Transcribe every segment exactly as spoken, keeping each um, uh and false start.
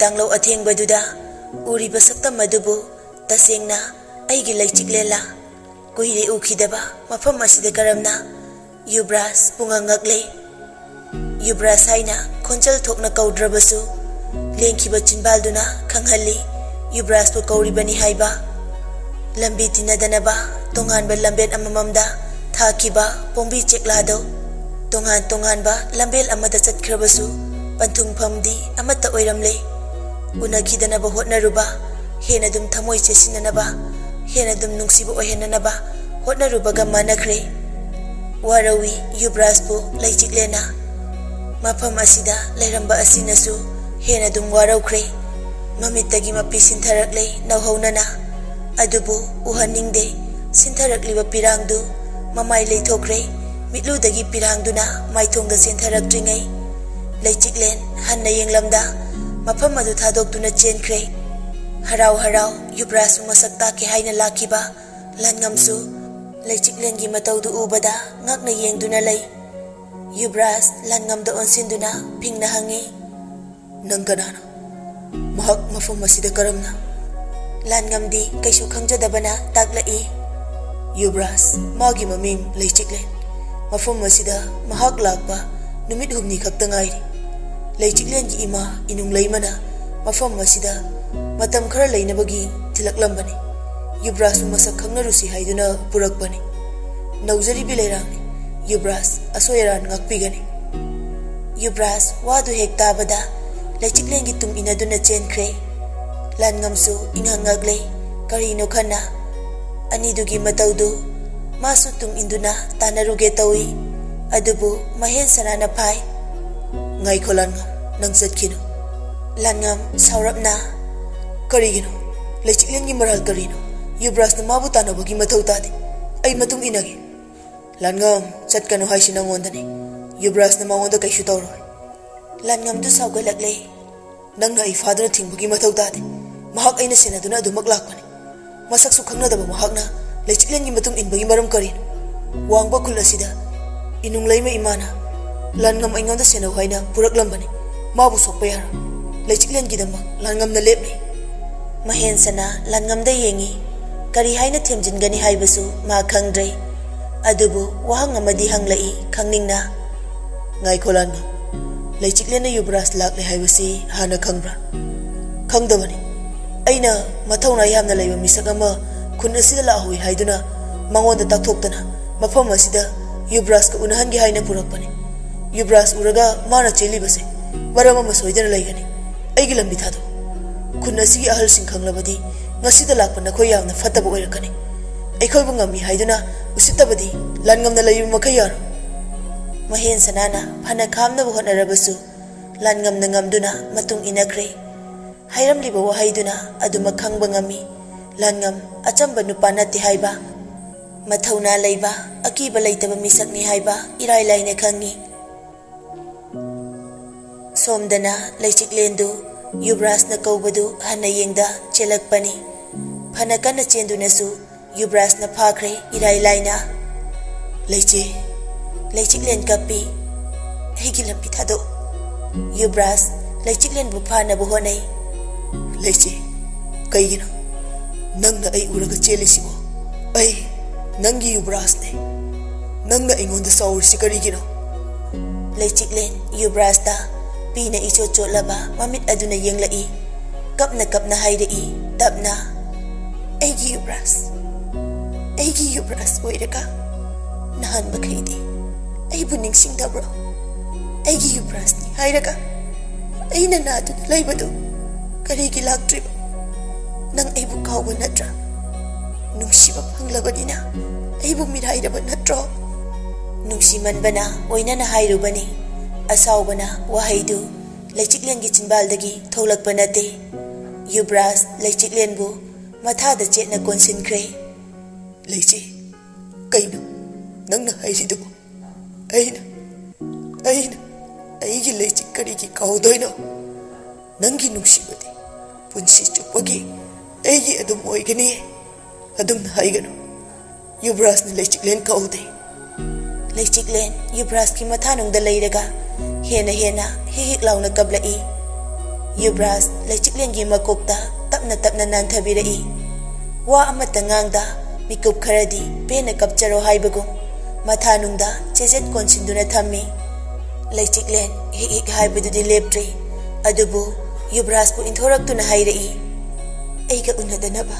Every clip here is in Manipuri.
ꯂꯥꯡꯂꯧ ꯑꯊꯦꯡꯕꯗꯨꯗ ꯎꯔꯤꯕ ꯁꯛꯇꯝ ꯑꯗꯨꯕꯨ ꯇꯁꯦꯡꯅ ꯑꯩꯒꯤ ꯂꯩꯆꯤꯛꯂꯦꯟꯂꯥ? ꯀꯨꯏꯔꯦ ꯎꯈꯤꯗꯕ ꯃꯐꯝ ꯑꯁꯤꯗ ꯀꯔꯝꯅ? ꯌꯨꯕ꯭ꯔꯥꯖ ꯄꯨꯡꯉꯛ ꯉꯛꯂꯦ꯫ ꯌꯨꯕ꯭ꯔꯥꯖ ꯍꯥꯏꯅ ꯈꯣꯟꯖꯦꯜ ꯊꯣꯛꯅ ꯀꯧꯗ꯭ꯔꯕꯁꯨ ꯂꯦꯡꯈꯤꯕ ꯆꯤꯟꯕꯥꯜꯗꯨꯅ ꯈꯪꯍꯜꯂꯤ ꯌꯨꯕ꯭ꯔꯥꯖꯄꯨ ꯀꯧꯔꯤꯕꯅꯤ ꯍꯥꯏꯕ꯫ ꯂꯝꯕꯤ ꯇꯤꯟꯅꯗꯅꯕ ꯇꯣꯉꯥꯟꯕ ꯂꯝꯕꯦꯟ ꯑꯃꯃꯝꯗ ꯊꯥꯈꯤꯕ ꯄꯣꯝꯕꯤ ꯆꯦꯛꯂꯥꯗꯣ ꯇꯣꯉꯥꯟ ꯇꯣꯉꯥꯟꯕ ꯂꯝꯕꯦꯜ ꯑꯃꯗ ꯆꯠꯈ꯭ꯔꯕꯁꯨ ꯄꯟꯊꯨꯡꯐꯝꯗꯤ ꯑꯃꯠꯇ ꯑꯣꯏꯔꯝꯂꯦ꯫ ꯎꯅꯈꯤꯗꯅꯕ ꯍꯣꯠꯅꯔꯨꯕ, ꯍꯦꯟꯅ ꯑꯗꯨꯝ ꯊꯃꯣꯏ ꯆꯦꯁꯤꯟꯅꯅꯕ, ꯍꯦꯟꯅ ꯑꯗꯨꯝ ꯅꯨꯡꯁꯤꯕ ꯑꯣꯏꯍꯟꯅꯅꯕ ꯍꯣꯠꯅꯔꯨꯕꯒ ꯃꯥꯟꯅꯈ꯭ꯔꯦ꯫ ꯋꯥꯔꯧꯏ ꯌꯨꯕ꯭ꯔꯥꯖꯄꯨ ꯂꯩꯆꯤꯛꯂꯦꯟꯅ꯫ ꯃꯐꯝ ꯑꯁꯤꯗ ꯂꯩꯔꯝꯕ ꯑꯁꯤꯅꯁꯨ ꯍꯦꯟꯅ ꯑꯗꯨꯝ ꯋꯥꯔꯧꯈ꯭ꯔꯦ꯫ ꯃꯃꯤꯠꯇꯒꯤ ꯃꯄꯤ ꯁꯤꯟꯊꯔꯛꯂꯦ ꯅꯧꯍꯧꯅꯅ꯫ ꯑꯗꯨꯕꯨ ꯎꯍꯟꯅꯤꯡꯗꯦ꯫ ꯁꯤꯟꯊꯔꯛꯂꯤꯕ ꯄꯤꯔꯥꯡꯗꯨ ꯃꯃꯥꯏ ꯂꯩꯊꯣꯛꯈ꯭ꯔꯦ꯫ ꯃꯤꯠꯂꯨꯗꯒꯤ ꯄꯤꯔꯥꯡꯗꯨꯅ ꯃꯥꯏꯊꯣꯡꯗ ꯆꯦꯟꯊꯔꯛꯇ꯭ꯔꯤꯉꯩ ꯂꯩꯆꯤꯛꯂꯦꯟ ꯍꯟꯅ ꯌꯦꯡꯂꯝꯗ ꯃꯐꯝ ꯑꯗꯨ ꯊꯥꯗꯣꯛꯇꯨꯅ ꯆꯦꯟꯈ꯭ꯔꯦ꯫ ꯍꯔꯥꯎ ꯍꯔꯥꯎ ꯌꯨꯕ꯭ꯔꯥꯖꯁꯨ ꯃꯁꯛ ꯇꯥꯛꯀꯦ ꯍꯥꯏꯅ ꯂꯥꯛꯈꯤꯕ ꯂꯟꯉꯝꯁꯨ ꯂꯩꯆꯤꯛꯂꯦꯟꯒꯤ ꯃꯇꯧꯗꯨ ꯎꯕꯗ ꯉꯛꯅ ꯌꯦꯡꯗꯨꯅ ꯂꯩ꯫ ꯌꯨꯕ꯭ꯔꯥꯖ ꯂꯟꯉꯝꯗ ꯑꯣꯟꯁꯤꯟꯗꯨꯅ ꯐꯤꯡꯅ ꯍꯪꯉꯤ, "ꯅꯪ ꯀꯅꯥꯅꯣ? ꯃꯍꯥꯛ ꯃꯐꯝ ꯑꯁꯤꯗ ꯀꯔꯝꯅ?" ꯂꯥꯟꯉꯝꯗꯤ ꯀꯩꯁꯨ ꯈꯪꯖꯗꯕꯅ ꯇꯥꯛꯂꯛꯏ, "ꯌꯨꯕ꯭ꯔꯥꯖ, ꯃꯥꯒꯤ ꯃꯃꯤꯡ ꯂꯩꯆꯤꯛꯂꯦꯟ꯫ ꯃꯐꯝ ꯑꯁꯤꯗ ꯃꯍꯥꯛ ꯂꯥꯛꯄ ꯅꯨꯃꯤꯠ ꯍꯨꯝꯅꯤ ꯈꯛꯇ ꯉꯥꯏꯔꯤ꯫ ꯂꯩꯆꯤꯛꯂꯦꯟꯒꯤ ꯏꯃꯥ ꯏꯅꯨꯡ ꯂꯩꯃꯅ ꯃꯐꯝ ꯑꯁꯤꯗ ꯃꯇꯝ ꯈꯔ ꯂꯩꯅꯕꯒꯤ ꯊꯤꯜꯂꯛꯂꯝꯕꯅꯤ꯫ ꯌꯨꯕ꯭ꯔꯥꯖꯄꯨ ꯃꯁꯛ ꯈꯪꯅꯔꯨꯁꯤ ꯍꯥꯏꯗꯨꯅ ꯄꯨꯔꯛꯄꯅꯤ꯫ ꯅꯧꯖꯔꯤꯕꯤ ꯂꯩꯔꯥꯡꯅꯤ꯫ ꯌꯨꯕ꯭ꯔꯥꯖ, ꯑꯁꯣꯏ ꯑꯔꯥꯟ ꯉꯥꯛꯄꯤꯒꯅꯤ꯫" ꯌꯨꯕ꯭ꯔꯥꯖ ꯋꯥꯗꯨ ꯍꯦꯛ ꯇꯥꯕꯗ ꯂꯩꯆꯤꯛꯂꯦꯟꯒꯤ ꯇꯨꯡ ꯏꯟꯅꯗꯨꯅ ꯆꯦꯟꯈ꯭ꯔꯦ꯫ ꯂꯥꯟꯉꯝꯁꯨ ꯏꯉꯛ ꯉꯛꯂꯦ꯫ ꯀꯔꯤꯅꯣ ꯈꯟꯅ ꯑꯅꯤꯗꯨꯒꯤ ꯃꯇꯧꯗꯨ ꯃꯥꯁꯨ ꯇꯨꯡ ꯏꯟꯗꯨꯅ ꯇꯥꯟꯅꯔꯨꯒꯦ ꯇꯧꯏ꯫ ꯑꯗꯨꯕꯨ ꯃꯍꯦꯟ ꯁꯅꯥꯅ ꯐꯥꯏ꯫ "ꯉꯥꯏꯈꯣ ꯂꯥꯟꯉꯝ, ꯅꯪ ꯆꯠꯈꯤꯅꯨ꯫" ꯂꯥꯟꯉꯝ ꯁꯥꯎꯔꯞꯅ, "ꯀꯔꯤꯒꯤꯅꯣ? ꯂꯩꯆꯤꯛꯂꯦꯟꯒꯤ ꯃꯔꯥꯜ ꯀꯔꯤꯅꯣ? ꯌꯨꯕ꯭ꯔꯥꯖꯅ ꯃꯥꯕꯨ ꯇꯥꯟꯅꯕꯒꯤ ꯃꯊꯧ ꯇꯥꯗꯦ꯫ ꯑꯩ ꯃꯇꯨꯡ ꯏꯟꯅꯒꯦ꯫" "ꯂꯥꯟꯉꯝ, ꯆꯠꯀꯅꯨ ꯍꯥꯏꯁꯤ ꯅꯉꯣꯟꯗꯅꯤ꯫ ꯌꯨꯕ꯭ꯔꯥꯖꯅ ꯃꯉꯣꯟꯗ ꯀꯩꯁꯨ ꯇꯧꯔꯣꯏ꯫" ꯂꯥꯟꯉꯝꯗꯨ ꯁꯥꯎꯒꯠꯂꯛꯂꯦ꯫ "ꯅꯪꯅ ꯑꯩ ꯐꯥꯗꯨꯅ ꯊꯤꯡꯕꯒꯤ ꯃꯊꯧ ꯇꯥꯗꯦ꯫ ꯃꯍꯥꯛ ꯑꯩꯅ ꯁꯦꯟꯅꯗꯨꯅ ꯑꯗꯨꯃꯛ ꯂꯥꯛꯄꯅꯤ꯫ ꯃꯁꯛꯁꯨ ꯈꯪꯅꯗꯕ ꯃꯍꯥꯛꯅ ꯂꯩꯆꯤꯛꯂꯦꯟꯒꯤ ꯃꯇꯨꯡ ꯏꯟꯕꯒꯤ ꯃꯔꯝ ꯀꯔꯤꯅꯣ? ꯋꯥꯡꯕ ꯈꯨꯜ ꯑꯁꯤꯗ ꯏꯅꯨꯡ ꯂꯩꯃ ꯏꯃꯥꯅ ꯂꯥꯟꯉꯝ ꯑꯩꯉꯣꯟꯗ ꯁꯦꯟꯅꯧ ꯍꯥꯏꯅ ꯄꯨꯔꯛꯂꯝꯕꯅꯤ꯫ ꯃꯥꯕꯨ ꯁꯣꯛꯄ ꯌꯥꯔꯣꯏ꯫" ꯂꯩꯆꯤꯛꯂꯦꯟꯒꯤꯗꯃꯛ ꯂꯥꯟꯉꯝꯅ ꯂꯦꯞꯂꯤ꯫ ꯃꯍꯦꯟꯁꯅ ꯂꯥꯟꯉꯝꯗ ꯌꯦꯡꯉꯤ꯫ ꯀꯔꯤ ꯍꯥꯏꯅ ꯊꯦꯝꯖꯤꯟꯒꯅꯤ ꯍꯥꯏꯕꯁꯨ ꯃꯥ ꯈꯪꯗ꯭ꯔꯦ꯫ ꯑꯗꯨꯕꯨ ꯋꯥꯍꯪ ꯑꯃꯗꯤ ꯍꯪꯂꯛꯏ ꯈꯪꯅꯤꯡꯅ꯫ ꯉꯥꯏꯈꯣ ꯂꯥꯟꯉꯝ, ꯂꯩꯆꯤꯛꯂꯦꯟꯅ ꯌꯨꯕꯔꯥꯖ ꯂꯥꯛꯂꯦ ꯍꯥꯏꯕꯁꯤ ꯍꯥꯟꯅ ꯈꯪꯕ꯭ꯔꯥ? ꯈꯪꯗꯕꯅꯤ꯫ ꯑꯩꯅ ꯃꯊꯧꯅꯥ ꯌꯥꯝꯅ ꯂꯩꯕ ꯃꯤꯁꯛ ꯑꯃ ꯈꯨꯟ ꯑꯁꯤꯗ ꯂꯥꯛꯍꯧꯏ ꯍꯥꯏꯗꯨꯅ ꯃꯉꯣꯟꯗ ꯇꯥꯛꯊꯣꯛꯇꯅ ꯃꯐꯝ ꯑꯁꯤꯗ ꯌꯨꯕꯔꯥꯖꯀ ꯎꯅꯍꯟꯒꯦ ꯍꯥꯏꯅ ꯄꯨꯔꯛꯄꯅꯤ꯫ ꯌꯨꯕꯔꯥꯖ ꯎꯔꯒ ꯃꯥꯅ ꯆꯦꯜꯂꯤꯕꯁꯦ ꯃꯔꯝ ꯑꯃ ꯁꯣꯏꯗꯅ ꯂꯩꯒꯅꯤ꯫ ꯑꯩꯒꯤ ꯂꯝꯕꯤ ꯊꯥꯗꯣꯛꯎ꯫ ꯈꯨꯟ ꯑꯁꯤꯒꯤ ꯑꯍꯜꯁꯤꯡ ꯈꯪꯂꯕꯗꯤ ꯉꯁꯤꯗ ꯂꯥꯛꯄ ꯅꯈꯣꯏ ꯌꯥꯝꯅ ꯐꯠꯇꯕ ꯑꯣꯏꯔꯛꯀꯅꯤ꯫ ꯑꯩꯈꯣꯏꯕꯨ ꯉꯝꯃꯤ ꯍꯥꯏꯗꯨꯅ ꯎꯁꯤꯠꯇꯕꯗꯤ ꯂꯥꯟꯉꯝꯅ ꯂꯩꯔꯤꯕ ꯃꯈꯩ ꯌꯥꯔꯣꯏ꯫ ꯃꯍꯦꯟ ꯁꯅꯥꯅ ꯐꯅ ꯈꯥꯝꯅꯕ ꯍꯣꯠꯅꯔꯕꯁꯨ ꯂꯥꯟꯉꯝꯅ ꯉꯝꯗꯨꯅ ꯃꯇꯨꯡ ꯏꯟꯅꯈ꯭ꯔꯦ꯫ ꯍꯥꯏꯔꯝꯂꯤꯕ ꯋꯥꯍꯩꯗꯨꯅ ꯑꯗꯨꯃꯛ ꯈꯪꯕ ꯉꯝꯃꯤ꯫ ꯂꯥꯟꯉꯝ ꯑꯆꯝꯕ ꯅꯨꯄꯥ ꯅꯠꯇꯦ ꯍꯥꯏꯕ, ꯃꯊꯧꯅꯥ ꯂꯩꯕ, ꯑꯀꯤꯕ ꯂꯩꯇꯕ ꯃꯤꯁꯛꯅꯤ ꯍꯥꯏꯕ ꯏꯔꯥꯏ ꯂꯥꯏꯅ ꯈꯪꯉꯤ꯫ ꯁꯣꯝꯗꯅ ꯂꯩꯆꯤꯛꯂꯦꯟꯗꯨ ꯌꯨꯕꯔꯥꯖꯅ ꯀꯧꯕꯗꯨ ꯍꯟꯅ ꯌꯦꯡꯗ ꯆꯦꯜꯂꯛꯄꯅꯤ꯫ ꯐꯅ ꯀꯟꯅ ꯆꯦꯟꯗꯨꯅꯁꯨ ꯌꯨꯕꯔꯥꯖꯅ ꯐꯥꯈ꯭ꯔꯦ ꯏꯔꯥꯏ ꯂꯥꯏꯅ꯫ "ꯂꯩꯆꯦ!" ꯂꯩꯆꯤꯛꯂꯦꯟ ꯀꯞꯄꯤ꯫ "ꯑꯩꯒꯤ ꯂꯝꯕꯤ ꯊꯥꯗꯣꯛ!" ꯌꯨꯕꯔꯥꯖ ꯂꯩꯆꯤꯛꯂꯦꯟꯕꯨ ꯐꯥꯅꯕ ꯍꯣꯠꯅꯩ꯫ "ꯂꯩꯆꯦ, ꯀꯩꯒꯤꯅꯣ ꯅꯪꯅ ꯑꯩ ꯎꯔꯒ ꯆꯦꯜꯂꯤꯁꯤꯕꯣ? ꯑꯩ ꯅꯪꯒꯤ ꯌꯨꯕꯔꯥꯖꯅꯦ꯫ ꯅꯪꯅ ꯑꯩꯉꯣꯟꯗ ꯁꯥꯎꯔꯤꯁꯤ ꯀꯔꯤꯒꯤꯅꯣ?" ꯂꯩꯆꯤꯛꯂꯦꯟ ꯌꯨꯕꯔꯥꯖꯇ ꯄꯤꯅ ꯏꯆꯣꯠ ꯆꯣꯠꯂꯕ ꯃꯃꯤꯠ ꯑꯗꯨꯅ ꯌꯦꯡꯂꯛꯏ꯫ ꯀꯞꯅ ꯀꯞꯅ ꯍꯥꯏꯔꯛꯏ ꯇꯞꯅ, "ꯑꯩꯒꯤ ꯌꯨꯕꯔꯥꯖ, ꯑꯩꯒꯤ ꯌꯨꯕꯔꯥꯖ ꯑꯣꯏꯔꯒ ꯅꯍꯥꯟ ꯃꯈꯩꯗꯤ ꯑꯩꯕꯨ ꯅꯤꯡꯁꯤꯡꯗꯕ꯭ꯔꯣ? ꯑꯩꯒꯤ ꯌꯨꯕꯔꯥꯖꯅꯤ ꯍꯥꯏꯔꯒ ꯑꯩꯅ ꯅꯥꯗꯨꯅ ꯂꯩꯕꯗꯨ ꯀꯔꯤꯒꯤ ꯂꯥꯛꯇ꯭ꯔꯤꯕ? ꯅꯪ ꯑꯩꯕꯨ ꯀꯥꯎꯕ ꯅꯠꯇ꯭ꯔꯥ? ꯅꯨꯡꯁꯤꯕ ꯐꯪꯂꯕꯅꯤꯅ ꯑꯩꯕꯨ ꯃꯤꯔꯥꯏꯔꯕ ꯅꯠꯇ꯭ꯔꯣ?" ꯅꯨꯡꯁꯤꯃꯟꯕꯅ ꯑꯣꯏꯅꯅ ꯍꯥꯏꯔꯨꯕꯅꯤ꯫ ꯑꯁꯥꯎꯕꯅ ꯋꯥꯍꯩꯗꯨ ꯂꯩꯆꯤꯛꯂꯦꯟꯒꯤ ꯆꯤꯟꯕꯥꯜꯗꯒꯤ ꯊꯣꯛꯂꯛꯄ ꯅꯠꯇꯦ꯫ ꯌꯨꯕꯔꯥꯖ ꯂꯩꯆꯤꯛꯂꯦꯟꯕꯨ ꯃꯊꯥꯗ ꯆꯦꯠꯅ ꯀꯣꯟꯁꯤꯟꯈ꯭ꯔꯦ꯫ "ꯂꯩꯆꯦ, ꯀꯩꯅꯣ ꯅꯪꯅ ꯍꯥꯏꯔꯤꯗꯨꯕꯨ? ꯑꯩꯅ, ꯑꯩꯅ ꯑꯩꯒꯤ ꯂꯩꯆꯤꯛ ꯀꯔꯤꯒꯤ ꯀꯥꯎꯗꯣꯏꯅꯣ? ꯅꯪꯒꯤ ꯅꯨꯡꯁꯤꯕꯗꯤ ꯄꯨꯟꯁꯤ ꯆꯨꯞꯄꯒꯤ ꯑꯩꯒꯤ ꯑꯗꯨꯝ ꯑꯣꯏꯒꯅꯤ꯫ ꯑꯗꯨꯝꯅ ꯍꯥꯏꯒꯅꯨ꯫ ꯌꯨꯕꯔꯥꯖꯅ ꯂꯩꯆꯤꯛꯂꯦꯟ ꯀꯧꯗꯦ꯫" ꯂꯩꯆꯤꯛꯂꯦꯟ ꯌꯨꯕꯔꯥꯖꯀꯤ ꯃꯊꯥꯅꯨꯡꯗ ꯂꯩꯔꯒ ꯍꯦꯟꯅ ꯍꯦꯟꯅ ꯍꯤꯛ ꯍꯤꯛ ꯂꯥꯎꯅ ꯀꯞꯂꯛꯏ꯫ ꯌꯨꯕ꯭ꯔꯥꯖ ꯂꯩꯆꯤꯛꯂꯦꯟꯒꯤ ꯃꯀꯣꯛꯇ ꯇꯞꯅ ꯇꯞꯅ ꯅꯥꯟꯊꯕꯤꯔꯛꯏ꯫ ꯋꯥ ꯑꯃꯠꯇ ꯉꯥꯡꯗ, ꯃꯤꯀꯨꯞ ꯈꯔꯗꯤ ꯄꯦꯟꯅ ꯀꯞꯆꯔꯣ ꯍꯥꯏꯕꯒꯨꯝ ꯃꯊꯥꯅꯨꯡꯗ ꯆꯦꯖꯦꯠ ꯀꯣꯟꯁꯤꯟꯗꯨꯅ ꯊꯝꯃꯤ꯫ ꯂꯩꯆꯤꯛꯂꯦꯟ ꯍꯤꯛ ꯍꯤꯛ ꯍꯥꯏꯕꯗꯨꯗꯤ ꯂꯦꯞꯇ꯭ꯔꯤ, ꯑꯗꯨꯕꯨ ꯌꯨꯕ꯭ꯔꯥꯖꯄꯨ ꯏꯟꯊꯣꯔꯛꯇꯨꯅ ꯍꯥꯏꯔꯛꯏ, "ꯑꯩꯒ ꯎꯅꯗꯅꯕ,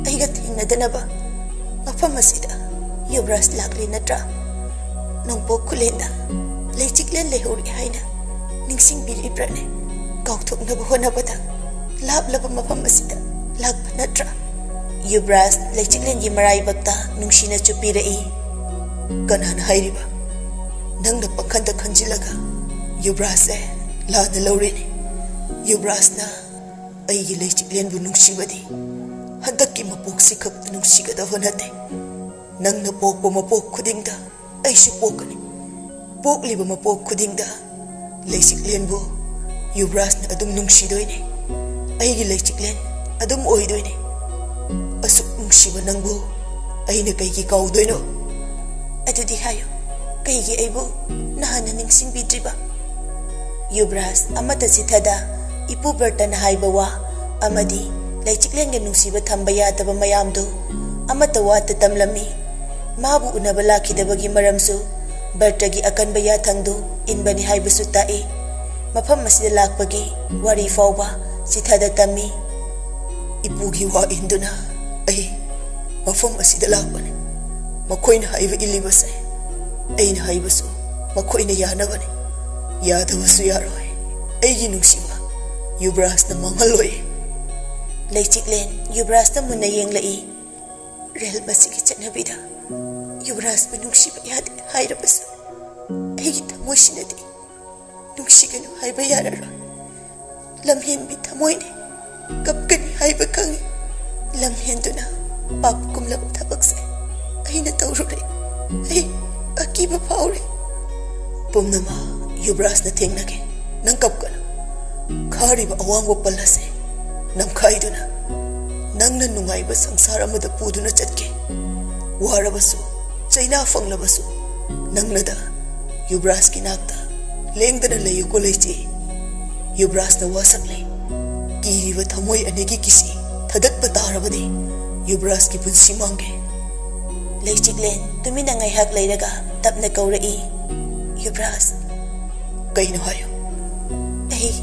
ꯑꯩꯒ ꯊꯦꯡꯅꯗꯅꯕ ꯃꯐꯝ ꯑꯁꯤꯗ ꯌꯨꯕ꯭ꯔꯥꯖ ꯂꯥꯛꯂꯤ ꯅꯠꯇ꯭ꯔꯥ? ꯅꯣꯡꯄꯣꯛ ꯈꯨꯂꯦꯟꯗ ꯂꯩꯆꯤꯛꯂꯦꯟ ꯂꯩꯍꯧꯔꯤ ꯍꯥꯏꯅ ꯅꯤꯡꯁꯤꯡꯕꯤꯔꯤꯕ꯭ꯔꯥꯅꯦ? ꯀꯥꯎꯊꯣꯛꯅꯕ ꯍꯣꯠꯅꯕꯗ ꯂꯥꯞꯂꯕ ꯃꯐꯝ ꯑꯁꯤꯗ ꯂꯥꯛꯄ ꯅꯠꯇ꯭ꯔꯥ?" ꯌꯨꯕ꯭ꯔꯥꯖ ꯂꯩꯆꯤꯛꯂꯦꯟꯒꯤ ꯃꯔꯥꯏꯕꯛꯇ ꯅꯨꯡꯁꯤꯅ ꯆꯨꯞꯄꯤꯔꯛꯏ꯫ "ꯀꯅꯥꯅ ꯍꯥꯏꯔꯤꯕ? ꯅꯪꯅ ꯄꯪꯈꯟꯗ ꯈꯟꯖꯤꯜꯂꯒ ꯌꯨꯕ꯭ꯔꯥꯖꯁꯦ ꯂꯥꯟꯅ ꯂꯧꯔꯤꯅꯤ꯫ ꯌꯨꯕ꯭ꯔꯥꯖꯅ ꯑꯩꯒꯤ ꯂꯩꯆꯤꯛꯂꯦꯟꯕꯨ ꯅꯨꯡꯁꯤꯕꯗꯤ ꯍꯟꯗꯛꯀꯤ ꯃꯄꯣꯛꯁꯤ ꯈꯛꯇ ꯅꯨꯡꯁꯤꯒꯗꯕ ꯅꯠꯇꯦ꯫ ꯅꯪꯅ ꯄꯣꯛꯄ ꯃꯄꯣꯛ ꯈꯨꯗꯤꯡꯗ ꯑꯩꯁꯨ ꯄꯣꯛꯀꯅꯤ꯫ ꯄꯣꯛꯂꯤꯕ ꯃꯄꯣꯛ ꯈꯨꯗꯤꯡꯗ ꯂꯩꯆꯤꯛꯂꯦꯟꯕꯨ ꯌꯨꯕ꯭ꯔꯥꯖꯅ ꯑꯗꯨꯝ ꯅꯨꯡꯁꯤꯗꯣꯏꯅꯦ꯫ ꯑꯩꯒꯤ ꯂꯩꯆꯤꯛꯂꯦꯟ ꯑꯗꯨꯝ ꯑꯣꯏꯗꯣꯏꯅꯦ꯫ ꯑꯁꯨꯛ ꯅꯨꯡꯁꯤꯕ ꯅꯪꯕꯨ ꯑꯩꯅ ꯀꯩꯒꯤ ꯀꯥꯎꯗꯣꯏꯅꯣ? ꯑꯗꯨꯗꯤ ꯍꯥꯏꯌꯨ, ꯀꯩꯒꯤ ꯑꯩꯕꯨ ꯅꯍꯥꯟꯅ ꯅꯤꯡꯁꯤꯡꯕꯤꯗ꯭ꯔꯤꯕ?" ꯌꯨꯕ꯭ꯔꯥꯖ ꯑꯃꯠꯇ ꯆꯤꯊꯗ ꯏꯄꯨ ꯕꯔꯇꯟꯅ ꯍꯥꯏꯕ ꯋꯥ ꯑꯃꯗꯤ ꯂꯩꯆꯤꯛꯂꯦꯟꯒ ꯅꯨꯡꯁꯤꯕ ꯊꯝꯕ ꯌꯥꯗꯕ ꯃꯌꯥꯝꯗꯨ ꯑꯃꯠꯇ ꯋꯥꯠꯇ ꯇꯝꯂꯝꯃꯤ꯫ ꯃꯥꯕꯨ ꯎꯅꯕ ꯂꯥꯛꯈꯤꯗꯕꯒꯤ ꯃꯔꯝꯁꯨ ꯕꯔꯇꯒꯤ ꯑꯀꯟꯕ ꯌꯥꯊꯪꯗꯨ ꯏꯟꯕꯅꯤ ꯍꯥꯏꯕꯁꯨ ꯇꯥꯛꯏ꯫ ꯃꯐꯝ ꯑꯁꯤꯗ ꯂꯥꯛꯄꯒꯤ ꯋꯥꯔꯤ ꯐꯥꯎꯕ ꯆꯤꯊꯗ ꯇꯝꯃꯤ꯫ "ꯏꯄꯨꯒꯤ ꯋꯥ ꯏꯟꯗꯨꯅ ꯑꯩ ꯃꯐꯝ ꯑꯁꯤꯗ ꯂꯥꯛꯄꯅꯤ꯫ ꯃꯈꯣꯏꯅ ꯍꯥꯏꯕ ꯏꯜꯂꯤꯕꯁꯦ ꯑꯩꯅ ꯍꯥꯏꯕꯁꯨ ꯃꯈꯣꯏꯅ ꯌꯥꯅꯕꯅꯤ꯫ ꯌꯥꯗꯕꯁꯨ ꯌꯥꯔꯣꯏ꯫ ꯑꯩꯒꯤ ꯅꯨꯡꯁꯤꯕ ꯌꯨꯕ꯭ꯔꯥꯖꯅ ꯃꯥꯡꯍꯜꯂꯣꯏ꯫" ꯂꯩꯆꯤꯛꯂꯦꯟ ꯌꯨꯕ꯭ꯔꯥꯖꯇ ꯃꯨꯟꯅ ꯌꯦꯡꯂꯛꯏ꯫ "ꯔꯦꯜ ꯑꯁꯤꯒꯤ ꯆꯠꯅꯕꯤꯗ ꯌꯨꯕ꯭ꯔꯥꯖꯕꯨ ꯅꯨꯡꯁꯤꯕ ꯌꯥꯗꯦ ꯍꯥꯏꯔꯕꯁꯨ ꯑꯩꯒꯤ ꯊꯃꯣꯏꯁꯤꯅꯗꯤ ꯅꯨꯡꯁꯤꯒꯅꯨ ꯍꯥꯏꯕ ꯌꯥꯔꯔꯣꯏ꯫ ꯂꯝꯍꯦꯟꯕꯤ ꯊꯃꯣꯏꯅꯤ꯫ ꯀꯞꯀꯅꯤ ꯍꯥꯏꯕ ꯈꯪꯏ꯫ ꯂꯝꯍꯦꯟꯗꯨꯅ ꯄꯥꯞ ꯀꯨꯝꯂꯕ ꯊꯕꯛꯁꯦ ꯑꯩꯅ ꯇꯧꯔꯨꯔꯦ꯫ ꯑꯩ ꯑꯀꯤꯕ ꯐꯥꯎꯔꯦ꯫" "ꯄꯨꯝꯅꯃꯛ ꯌꯨꯕ꯭ꯔꯥꯖꯅ ꯊꯦꯡꯅꯒꯦ꯫ ꯅꯪ ꯀꯞꯀꯅꯨ꯫ ꯈꯥꯔꯤꯕ ꯑꯋꯥꯡꯕ ꯄꯜ ꯑꯁꯦ ꯅꯝꯈꯥꯏꯗꯨꯅ ꯅꯪꯅ ꯅꯨꯡꯉꯥꯏꯕ ꯁꯪꯁꯥꯔ ꯑꯃꯗ ꯄꯨꯗꯨꯅ ꯆꯠꯀꯦ꯫ ꯋꯥꯔꯕꯁꯨ, ꯆꯩꯅꯥ ꯐꯪꯂꯕꯁꯨ, ꯅꯪꯅꯗ ꯌꯨꯕ꯭ꯔꯥꯖꯀꯤ ꯅꯥꯛꯇ ꯂꯦꯡꯗꯅ ꯂꯩꯌꯨꯀꯣ ꯂꯩꯆꯤ꯫" ꯌꯨꯕꯔꯥꯖꯅ ꯋꯥꯁꯛꯂꯦ꯫ ꯀꯤꯔꯤꯕ ꯊꯃꯣꯏ ꯑꯅꯤꯒꯤ ꯀꯤꯁꯤ ꯊꯗꯠꯄ ꯇꯥꯔꯕꯗꯤ ꯌꯨꯕꯔꯥꯖꯀꯤ ꯄꯨꯟꯁꯤ ꯃꯥꯡꯒꯦ꯫ ꯂꯩꯆꯤꯛꯂꯦꯟ ꯇꯨꯃꯤꯟꯅ ꯉꯥꯏꯍꯥꯛ ꯂꯩꯔꯒ ꯇꯞꯅ ꯀꯧꯔꯛꯏ, "ꯌꯨꯕꯔꯥꯖ!" "ꯀꯩꯅꯣ ꯍꯥꯏꯌꯨ?" "ꯑꯩ,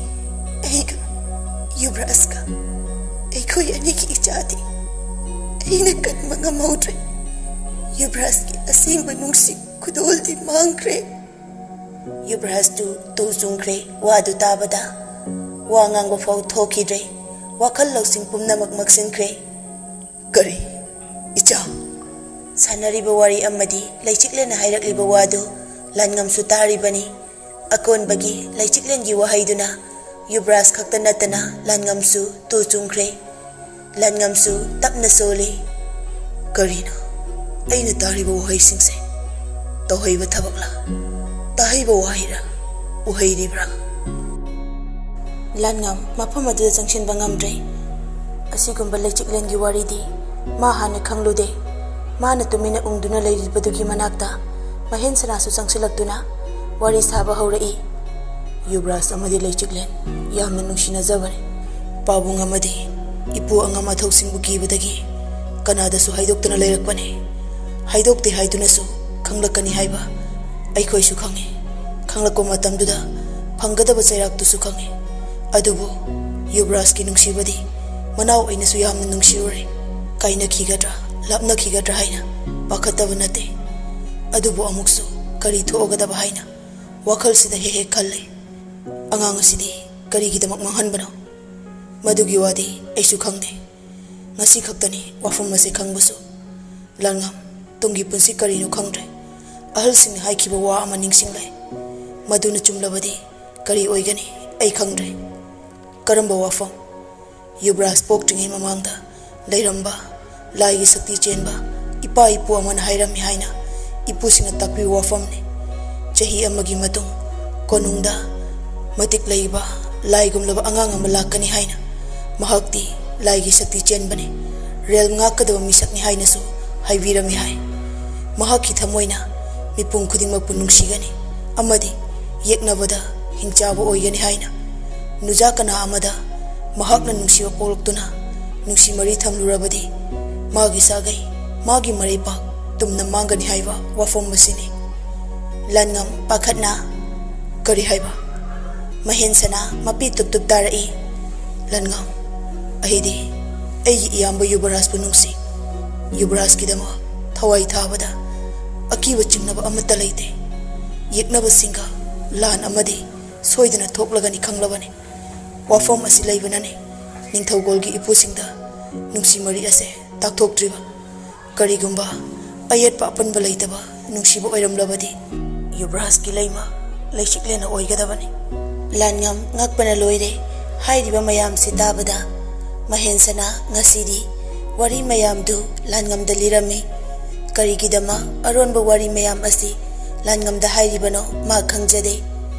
ꯑꯩꯒ ꯌꯨꯕꯔꯥꯖꯀ ꯑꯩꯈꯣꯏ ꯑꯅꯤꯒꯤ ꯏꯆꯥꯗꯤ ꯑꯩꯅ ꯀꯟꯕ ꯉꯝꯍꯧꯗ꯭ꯔꯦ꯫ ꯌꯨꯕꯔꯥꯖꯀꯤ ꯑꯁꯦꯡꯕ ꯅꯨꯡꯁꯤ ꯈꯨꯗꯣꯜꯗꯤ ꯃꯥꯡꯈ꯭ꯔꯦ꯫" ꯌꯨꯕꯔꯥꯖꯇꯨ ꯇꯨ ꯆꯨꯡꯈ꯭ꯔꯦ꯫ ꯋꯥꯗꯨ ꯇꯥꯕꯗ ꯋꯥ ꯉꯥꯡꯕ ꯐꯥꯎ ꯊꯣꯛꯈꯤꯗ꯭ꯔꯦ꯫ ꯋꯥꯈꯜ ꯂꯧꯁꯤꯡ ꯄꯨꯝꯅꯃꯛ ꯃꯛꯁꯤꯟꯈ꯭ꯔꯦ꯫ "ꯀꯔꯤ? ꯏꯆꯥ?" ꯁꯥꯟꯅꯔꯤꯕ ꯋꯥꯔꯤ ꯑꯃꯗꯤ ꯂꯩꯆꯤꯛꯂꯦꯟꯅ ꯍꯥꯏꯔꯛꯂꯤꯕ ꯋꯥꯗꯨ ꯂꯥꯟꯉꯝꯁꯨ ꯇꯥꯔꯤꯕꯅꯤ꯫ ꯑꯀꯣꯟꯕꯒꯤ ꯂꯩꯆꯤꯛꯂꯦꯟꯒꯤ ꯋꯥꯍꯩꯗꯨꯅ ꯌꯨꯕꯔꯥꯖ ꯈꯛꯇ ꯅꯠꯇꯅ ꯂꯥꯟꯉꯝꯁꯨ ꯇꯨ ꯆꯨꯡꯈ꯭ꯔꯦ꯫ ꯂꯥꯟꯉꯝꯁꯨ ꯇꯞꯅ ꯁꯣꯜꯂꯤ꯫ "ꯀꯔꯤꯅꯣ ꯑꯩꯅ ꯇꯥꯔꯤꯕ ꯋꯥꯍꯩꯁꯤꯡꯁꯦ? ꯇꯧꯍꯩꯕ ꯊꯕꯛꯂꯥ? ꯇꯥꯍꯩꯕ ꯋꯥꯍꯩꯔꯥ? ꯎꯍꯩꯔꯤꯕ꯭ꯔꯥ?" ꯂꯥꯟꯉꯝ ꯃꯐꯝ ꯑꯗꯨꯗ ꯆꯪꯁꯤꯟꯕ ꯉꯝꯗ꯭ꯔꯦ꯫ ꯑꯁꯤꯒꯨꯝꯕ ꯂꯩꯆꯤꯛꯂꯦꯟꯒꯤ ꯋꯥꯔꯤꯗꯤ ꯃꯥ ꯍꯥꯟꯅ ꯈꯪꯂꯨꯗꯦ꯫ ꯃꯥꯅ ꯇꯨꯃꯤꯟꯅ ꯎꯪꯗꯨꯅ ꯂꯩꯔꯤꯕꯗꯨꯒꯤ ꯃꯅꯥꯛꯇ ꯃꯍꯦꯟ ꯁꯅꯥꯁꯨ ꯆꯪꯁꯤꯜꯂꯛꯇꯨꯅ ꯋꯥꯔꯤ ꯁꯥꯕ ꯍꯧꯔꯛꯏ꯫ "ꯌꯨꯕꯔꯥꯖ ꯑꯃꯗꯤ ꯂꯩꯆꯤꯛꯂꯦꯟ ꯌꯥꯝꯅ ꯅꯨꯡꯁꯤꯅꯖꯕꯅꯤ꯫ ꯄꯥꯕꯨꯡ ꯑꯃꯗꯤ ꯏꯄꯨ ꯑꯉꯝ ꯑꯊꯧꯁꯤꯡꯕꯨ ꯀꯤꯕꯗꯒꯤ ꯀꯅꯥꯗꯁꯨ ꯍꯥꯏꯗꯣꯛꯇꯅ ꯂꯩꯔꯛꯄꯅꯤ꯫ ꯍꯥꯏꯗꯣꯛꯇꯦ ꯍꯥꯏꯗꯨꯅꯁꯨ ꯈꯪꯂꯛꯀꯅꯤ ꯍꯥꯏꯕ ꯑꯩꯈꯣꯏꯁꯨ ꯈꯪꯏ꯫ ꯈꯪꯂꯛꯄ ꯃꯇꯝꯗꯨꯗ ꯐꯪꯒꯗꯕ ꯆꯩꯔꯥꯛꯇꯨꯁꯨ ꯈꯪꯏ꯫ ꯑꯗꯨꯕꯨ ꯌꯨꯕꯔꯥꯖꯀꯤ ꯅꯨꯡꯁꯤꯕꯗꯤ ꯃꯅꯥꯎ ꯑꯩꯅꯁꯨ ꯌꯥꯝꯅ ꯅꯨꯡꯁꯤꯔꯨꯔꯦ꯫ ꯀꯥꯏꯅꯈꯤꯒꯗ꯭ꯔꯥ, ꯂꯥꯞꯅꯈꯤꯒꯗ꯭ꯔꯥ ꯍꯥꯏꯅ ꯄꯥꯈꯠꯇꯕ ꯅꯠꯇꯦ꯫ ꯑꯗꯨꯕꯨ ꯑꯃꯨꯛꯁꯨ ꯀꯔꯤ ꯊꯣꯛꯑꯒꯗꯕ ꯍꯥꯏꯅ ꯋꯥꯈꯜꯁꯤꯗ ꯍꯦꯛ ꯍꯦꯛ ꯈꯜꯂꯤ꯫ ꯑꯉꯥꯡ ꯑꯁꯤꯗꯤ ꯀꯔꯤꯒꯤꯗꯃꯛ ꯃꯥꯡꯍꯟꯕꯅꯣ? ꯃꯗꯨꯒꯤ ꯋꯥꯗꯤ ꯑꯩꯁꯨ ꯈꯪꯗꯦ꯫ ꯉꯁꯤ ꯈꯛꯇꯅꯤ ꯋꯥꯐꯝ ꯑꯁꯤ ꯈꯪꯕꯁꯨ꯫ ꯂꯥꯟꯉꯝ, ꯇꯨꯡꯒꯤ ꯄꯨꯟꯁꯤ ꯀꯔꯤꯅꯣ ꯈꯪꯗ꯭ꯔꯦ꯫ ꯑꯍꯜꯁꯤꯡꯅ ꯍꯥꯏꯈꯤꯕ ꯋꯥ ꯑꯃ ꯅꯤꯡꯁꯤꯡꯂꯦ꯫ ꯃꯗꯨꯅ ꯆꯨꯝꯂꯕꯗꯤ ꯀꯔꯤ ꯑꯣꯏꯒꯅꯤ ꯑꯩ ꯈꯪꯗ꯭ꯔꯦ꯫" "ꯀꯔꯝꯕ ꯋꯥꯐꯝ?" "ꯌꯨꯕꯔꯥꯖ ꯄꯣꯛꯇ꯭ꯔꯤꯉꯩ ꯃꯃꯥꯡꯗ ꯂꯩꯔꯝꯕ ꯂꯥꯏꯒꯤ ꯁꯛꯇꯤ ꯆꯦꯟꯕ ꯏꯄꯥ ꯏꯄꯨ ꯑꯃꯅ ꯍꯥꯏꯔꯝꯃꯤ ꯍꯥꯏꯅ ꯏꯄꯨꯁꯤꯡꯅ ꯇꯥꯛꯄꯤꯕ ꯋꯥꯐꯝꯅꯤ꯫ ꯆꯍꯤ ꯑꯃꯒꯤ ꯃꯇꯨꯡ ꯀꯣꯅꯨꯡꯗ ꯃꯇꯤꯛ ꯂꯩꯕ ꯂꯥꯏꯒꯨꯝꯂꯕ ꯑꯉꯥꯡ ꯑꯃ ꯂꯥꯛꯀꯅꯤ ꯍꯥꯏꯅ꯫ ꯃꯍꯥꯛꯇꯤ ꯂꯥꯏꯒꯤ ꯁꯛꯇꯤ ꯆꯦꯟꯕꯅꯤ꯫ ꯔꯦꯜ ꯉꯥꯛꯀꯗꯕ ꯃꯤꯁꯛꯅꯤ ꯍꯥꯏꯅꯁꯨ ꯍꯥꯏꯕꯤꯔꯝꯃꯤ ꯍꯥꯏ꯫ ꯃꯍꯥꯛꯀꯤ ꯊꯃꯣꯏꯅ ꯃꯤꯄꯨꯝ ꯈꯨꯗꯤꯡꯃꯛꯄꯨ ꯅꯨꯡꯁꯤꯒꯅꯤ ꯑꯃꯗꯤ ꯌꯦꯛꯅꯕꯗ ꯍꯤꯡꯆꯥꯕ ꯑꯣꯏꯒꯅꯤ ꯍꯥꯏꯅ꯫ ꯅꯨꯖꯥ ꯀꯅꯥ ꯑꯃꯗ ꯃꯍꯥꯛꯅ ꯅꯨꯡꯁꯤꯕ ꯄꯣꯛꯂꯛꯇꯨꯅ ꯅꯨꯡꯁꯤ ꯃꯔꯤ ꯊꯝꯂꯨꯔꯕꯗꯤ ꯃꯥꯒꯤ ꯁꯥꯒꯩ, ꯃꯥꯒꯤ ꯃꯔꯩꯄꯥꯛ ꯇꯨꯝꯅ ꯃꯥꯡꯒꯅꯤ ꯍꯥꯏꯕ ꯋꯥꯐꯝ ꯑꯁꯤꯅꯤ꯫ ꯂꯥꯟꯉꯝ ꯄꯥꯈꯠꯅ, "ꯀꯔꯤ ꯍꯥꯏꯕ?" ꯃꯍꯦꯟꯁꯅꯥ ꯃꯄꯤ ꯇꯨꯞ ꯇꯨꯞ ꯇꯥꯔꯛꯏ꯫ ꯂꯥꯟꯉꯝ, ꯑꯩꯗꯤ ꯑꯩꯒꯤ ꯏꯌꯥꯝꯕ ꯌꯨꯕꯔꯥꯖꯄꯨ ꯅꯨꯡꯁꯤ꯫ ꯌꯨꯕꯔꯥꯖꯀꯤꯗꯃꯛ ꯊꯋꯥꯏ ꯊꯥꯕꯗ ꯑꯀꯤꯕ ꯆꯤꯡꯅꯕ ꯑꯃꯠꯇ ꯂꯩꯇꯦ꯫ ꯌꯦꯛꯅꯕꯁꯤꯡꯒ ꯂꯥꯟ ꯑꯃꯗꯤ ꯁꯣꯏꯗꯅ ꯊꯣꯛꯂꯒꯅꯤ ꯈꯪꯂꯕꯅꯤ꯫ ꯋꯥꯐꯝ ꯑꯁꯤ ꯂꯩꯕꯅꯅꯤ ꯅꯤꯡꯊꯧꯀꯣꯜꯒꯤ ꯏꯄꯨꯁꯤꯡꯗ ꯅꯨꯡꯁꯤ ꯃꯔꯤ ꯑꯁꯦ ꯇꯥꯛꯊꯣꯛꯇ꯭ꯔꯤꯕ꯫ ꯀꯔꯤꯒꯨꯝꯕ ꯑꯌꯦꯠꯄ ꯑꯄꯟꯕ ꯂꯩꯇꯕ ꯅꯨꯡꯁꯤꯕ ꯑꯣꯏꯔꯝꯂꯕꯗꯤ ꯌꯨꯕꯔꯥꯖꯀꯤ ꯂꯩꯃ ꯂꯩꯆꯤꯛꯂꯦꯟꯅ ꯑꯣꯏꯒꯗꯕꯅꯤ꯫ ꯂꯥꯟꯉꯝ ꯉꯛꯄꯅ ꯂꯣꯏꯔꯦ꯫ ꯍꯥꯏꯔꯤꯕ ꯃꯌꯥꯝꯁꯤ ꯇꯥꯕꯗ ꯃꯍꯦꯟꯁꯅꯥ ꯉꯁꯤꯗꯤ ꯋꯥꯔꯤ ꯃꯌꯥꯝꯗꯨ ꯂꯥꯟꯉꯝꯗ ꯂꯤꯔꯝꯃꯤ꯫ ꯀꯔꯤꯒꯤꯗꯃꯛ ꯑꯔꯣꯟꯕ ꯋꯥꯔꯤ ꯃꯌꯥꯝ ꯑꯁꯤ ꯂꯥꯟꯉꯝꯗ ꯍꯥꯏꯔꯤꯕꯅꯣ ꯃꯥ ꯈꯪꯖꯗꯦ꯫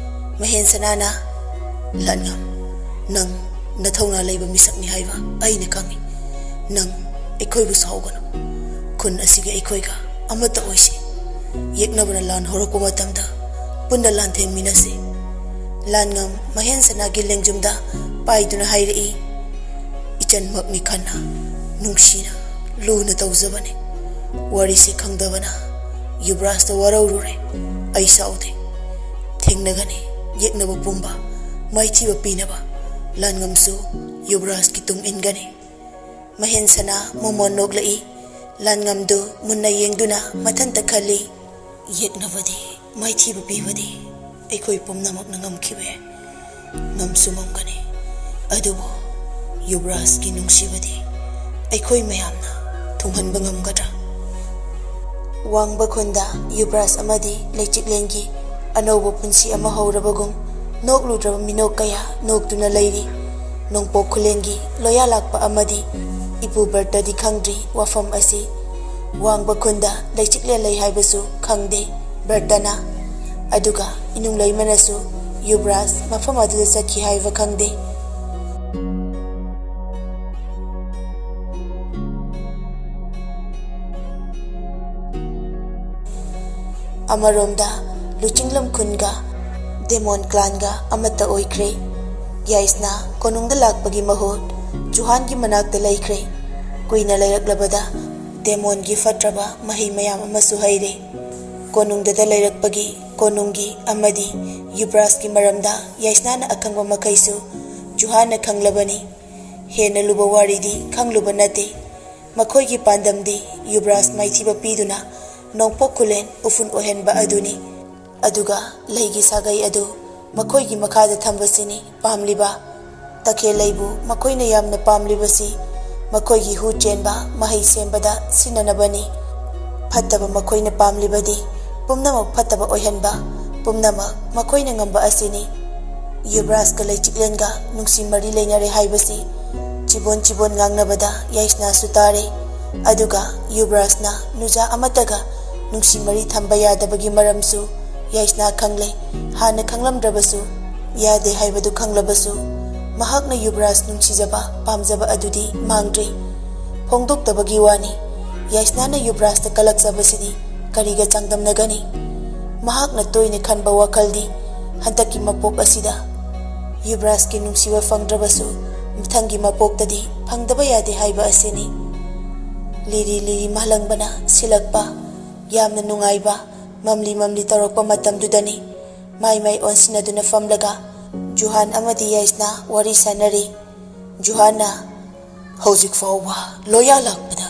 ꯃꯍꯦꯟꯁꯅꯥꯅ, "ꯂꯥꯟꯉꯝ, ꯅꯪ ꯅꯊꯧꯅꯥ ꯂꯩꯕ ꯃꯤꯁꯛꯅꯤ ꯍꯥꯏꯕ ꯑꯩꯅ ꯈꯪꯏ꯫ ꯅꯪ ꯑꯩꯈꯣꯏꯕꯨ ꯁꯥꯎꯒꯅꯨ꯫ ꯈꯨꯟ ꯑꯁꯤꯒ ꯑꯩꯈꯣꯏꯒ ꯑꯃꯠꯇ ꯑꯣꯏꯁꯤ꯫ ꯌꯦꯛꯅꯕꯅ ꯂꯥꯟ ꯍꯧꯔꯛꯄ ꯃꯇꯝꯗ ꯄꯨꯟꯅ ꯂꯥꯟꯊꯦꯡꯃꯤꯟꯅꯁꯤ꯫" ꯂꯥꯟꯉꯝ ꯃꯍꯦꯟꯁꯅꯥꯒꯤ ꯂꯦꯡꯖꯨꯝꯗ ꯄꯥꯏꯗꯨꯅ ꯍꯥꯏꯔꯛꯏ, "ꯏꯆꯟꯃꯛꯅꯤ ꯈꯟꯅ, ꯅꯨꯡꯁꯤꯅ, ꯂꯨꯅ ꯇꯧꯖꯕꯅꯤ꯫ ꯋꯥꯔꯤꯁꯤ ꯈꯪꯗꯕꯅ ꯌꯨꯕꯔꯥꯖꯇ ꯋꯥꯔꯧꯔꯨꯔꯦ꯫ ꯑꯩ ꯁꯥꯎꯗꯦ꯫ ꯊꯦꯡꯅꯒꯅꯤ ꯌꯦꯛꯅꯕ ꯄꯨꯝꯕ ꯃꯥꯏꯊꯤꯕ ꯄꯤꯅꯕ꯫ ꯂꯥꯟꯉꯝꯁꯨ ꯌꯨꯕꯔꯥꯖꯀꯤ ꯇꯨꯡ ꯏꯟꯒꯅꯤ꯫" ꯃꯍꯦꯟꯁꯅꯥ ꯃꯣꯃꯣꯟ ꯅꯣꯛꯂꯛꯏ꯫ ꯂꯥꯟꯉꯝꯗꯨ ꯃꯨꯟꯅ ꯌꯦꯡꯗꯨꯅ ꯃꯊꯟꯇ ꯈꯜꯂꯤ, "ꯌꯦꯛꯅꯕꯗꯤ ꯃꯥꯏꯊꯤꯕ ꯄꯤꯕꯗꯤ ꯑꯩꯈꯣꯏ ꯄꯨꯝꯅꯃꯛꯅ ꯉꯝꯈꯤꯕ ꯌꯥꯏ, ꯉꯝꯁꯨ ꯉꯝꯒꯅꯤ꯫ ꯑꯗꯨꯕꯨ ꯌꯨꯕꯔꯥꯖꯀꯤ ꯅꯨꯡꯁꯤꯕꯗꯤ ꯑꯩꯈꯣꯏ ꯃꯌꯥꯝꯅ ꯊꯨꯡꯍꯟꯕ ꯉꯝꯒꯗ꯭ꯔꯥ?" ꯋꯥꯡꯕ ꯈꯨꯟꯗ ꯌꯨꯕꯔꯥꯖ ꯑꯃꯗꯤ ꯂꯩꯆꯤꯛꯂꯦꯟꯒꯤ ꯑꯅꯧꯕ ꯄꯨꯟꯁꯤ ꯑꯃ ꯍꯧꯔꯕꯒꯨꯝ ꯅꯣꯛꯂꯨꯗ꯭ꯔꯕ ꯃꯤꯅꯣꯛ ꯀꯌꯥ ꯅꯣꯛꯇꯨꯅ ꯂꯩꯔꯤ꯫ ꯅꯣꯡꯄꯣꯛ ꯈꯨꯂꯦꯟꯒꯤ ꯂꯣꯌꯥ ꯂꯥꯛꯄ ꯑꯃꯗꯤ ꯏꯄꯨ ꯕꯔꯇꯗꯤ ꯈꯪꯗ꯭ꯔꯤ ꯋꯥꯐꯝ ꯑꯁꯤ꯫ ꯋꯥꯡꯕ ꯈꯨꯟꯗ ꯂꯩꯆꯤꯛꯂꯦꯟ ꯂꯩ ꯍꯥꯏꯕꯁꯨ ꯈꯪꯗꯦ ꯕꯔꯇꯅ꯫ ꯑꯗꯨꯒ ꯏꯅꯨꯡ ꯂꯩꯃꯅꯁꯨ ꯌꯨꯕꯔꯥꯖ ꯃꯐꯝ ꯑꯗꯨꯗ ꯆꯠꯈꯤ ꯍꯥꯏꯕ ꯈꯪꯗꯦ꯫ ꯑꯃꯔꯣꯝꯗ ꯂꯨꯆꯤꯡꯂꯝ ꯈꯨꯟꯒ ꯗꯦꯃꯣꯟ ꯀ꯭ꯂꯥꯟꯒ ꯑꯃꯠꯇ ꯑꯣꯏꯈ꯭ꯔꯦ꯫ ꯌꯥꯏꯁꯅꯥ ꯀꯣꯅꯨꯡꯗ ꯂꯥꯛꯄꯒꯤ ꯃꯍꯨꯠ ꯖꯨꯍꯥꯟꯒꯤ ꯃꯅꯥꯛꯇ ꯂꯩꯈ꯭ꯔꯦ꯫ ꯀꯨꯏꯅ ꯂꯩꯔꯛꯂꯕꯗ ꯗꯦꯃꯣꯟꯒꯤ ꯐꯠꯇ꯭ꯔꯕ ꯃꯍꯩ ꯃꯌꯥꯝ ꯑꯃꯁꯨ ꯍꯩꯔꯦ꯫ ꯀꯣꯅꯨꯡꯗꯇ ꯂꯩꯔꯛꯄꯒꯤ ꯀꯣꯅꯨꯡꯒꯤ ꯑꯃꯗꯤ ꯌꯨꯕ꯭ꯔꯥꯖꯀꯤ ꯃꯔꯝꯗ ꯌꯥꯏꯁꯅꯥꯅ ꯑꯈꯪꯕ ꯃꯈꯩꯁꯨ ꯖꯨꯍꯥꯟꯅ ꯈꯪꯂꯕꯅꯤ꯫ ꯍꯦꯟꯅ ꯂꯨꯕ ꯋꯥꯔꯤꯗꯤ ꯈꯪꯂꯨꯕ ꯅꯠꯇꯦ꯫ ꯃꯈꯣꯏꯒꯤ ꯄꯥꯟꯗꯝꯗꯤ ꯌꯨꯕ꯭ꯔꯥꯖ ꯃꯥꯏꯊꯤꯕ ꯄꯤꯗꯨꯅ ꯅꯣꯡꯄꯣꯛ ꯈꯨꯂꯦꯟ ꯎꯐꯨꯟ ꯑꯣꯏꯍꯟꯕ ꯑꯗꯨꯅꯤ꯫ ꯑꯗꯨꯒ ꯂꯩꯒꯤ ꯁꯥꯒꯩ ꯑꯗꯨ ꯃꯈꯣꯏꯒꯤ ꯃꯈꯥꯗ ꯊꯝꯕꯁꯤꯅꯤ ꯄꯥꯝꯂꯤꯕ꯫ ꯇꯈꯦꯜ ꯂꯩꯕꯨ ꯃꯈꯣꯏꯅ ꯌꯥꯝꯅ ꯄꯥꯝꯂꯤꯕꯁꯤ ꯃꯈꯣꯏꯒꯤ ꯍꯨ ꯆꯦꯟꯕ ꯃꯍꯩ ꯁꯦꯝꯕꯗ ꯁꯤꯖꯤꯟꯅꯅꯕꯅꯤ꯫ ꯐꯠꯇꯕ ꯃꯈꯣꯏꯅ ꯄꯥꯝꯂꯤꯕꯗꯤ ꯄꯨꯝꯅꯃꯛ ꯐꯠꯇꯕ ꯑꯣꯏꯍꯟꯕ, ꯄꯨꯝꯅꯃꯛ ꯃꯈꯣꯏꯅ ꯉꯝꯕ ꯑꯁꯤꯅꯤ꯫ ꯌꯨꯕ꯭ꯔꯥꯖꯀ ꯂꯩꯆꯤꯛꯂꯦꯟꯒ ꯅꯨꯡꯁꯤ ꯃꯔꯤ ꯂꯩꯅꯔꯦ ꯍꯥꯏꯕꯁꯤ ꯆꯤꯕꯣꯟ ꯆꯤꯕꯣꯟ ꯉꯥꯡꯅꯕꯗ ꯌꯥꯏꯁꯅꯥꯁꯨ ꯇꯥꯔꯦ꯫ ꯑꯗꯨꯒ ꯌꯨꯕ꯭ꯔꯥꯖꯅ ꯅꯨꯖꯥ ꯑꯃꯠꯇꯒ ꯅꯨꯡꯁꯤ ꯃꯔꯤ ꯊꯝꯕ ꯌꯥꯗꯕꯒꯤ ꯃꯔꯝꯁꯨ ꯌꯥꯏꯁꯅꯥ ꯈꯪꯂꯦ꯫ ꯍꯥꯟꯅ ꯈꯪꯂꯝꯗ꯭ꯔꯕꯁꯨ, ꯌꯥꯗꯦ ꯍꯥꯏꯕꯗꯨ ꯈꯪꯂꯕꯁꯨ, ꯃꯍꯥꯛꯅ ꯌꯨꯕ꯭ꯔꯥꯖ ꯅꯨꯡꯁꯤꯖꯕ, ꯄꯥꯝꯖꯕ ꯑꯗꯨꯗꯤ ꯃꯥꯡꯗ꯭ꯔꯤ꯫ ꯐꯣꯡꯗꯣꯛꯇꯕꯒꯤ ꯋꯥꯅꯤ꯫ ꯌꯥꯏꯁꯅꯥꯅ ꯌꯨꯕ꯭ꯔꯥꯖꯇ ꯀꯂꯛꯆꯕꯁꯤꯗꯤ ꯀꯔꯤꯒ ꯆꯥꯡꯗꯝꯅꯒꯅꯤ? ꯃꯍꯥꯛꯅ ꯇꯣꯏꯅ ꯈꯟꯕ ꯋꯥꯈꯜꯗꯤ ꯍꯟꯗꯛꯀꯤ ꯃꯄꯣꯛ ꯑꯁꯤꯗ ꯌꯨꯕ꯭ꯔꯥꯖꯀꯤ ꯅꯨꯡꯁꯤꯕ ꯐꯪꯗ꯭ꯔꯕꯁꯨ ꯃꯊꯪꯒꯤ ꯃꯄꯣꯛꯇꯗꯤ ꯐꯪꯗꯕ ꯌꯥꯗꯦ ꯍꯥꯏꯕ ꯑꯁꯤꯅꯤ꯫ ꯂꯤꯔꯤ ꯂꯤꯔꯤ ꯃꯥꯂꯪꯕꯅ ꯁꯤꯜꯂꯛꯄ, ꯌꯥꯝꯅ ꯅꯨꯡꯉꯥꯏꯕ, ꯃꯝꯂꯤ ꯃꯝꯂꯤ ꯇꯧꯔꯛꯄ ꯃꯇꯝꯗꯨꯗꯅꯤ꯫ ꯃꯥꯏ ꯃꯥꯏ ꯑꯣꯟꯁꯤꯟꯅꯗꯨꯅ ꯐꯝꯂꯒ ꯖꯨꯍꯥꯟ ꯑꯃꯗꯤ ꯌꯥꯏꯁꯅꯥ ꯋꯥꯔꯤ ꯁꯥꯟꯅꯔꯤ꯫ ꯖꯨꯍꯥꯟꯅ, "ꯍꯧꯖꯤꯛ ꯐꯥꯎꯕ ꯂꯣꯌꯥ ꯂꯥꯛꯄꯗ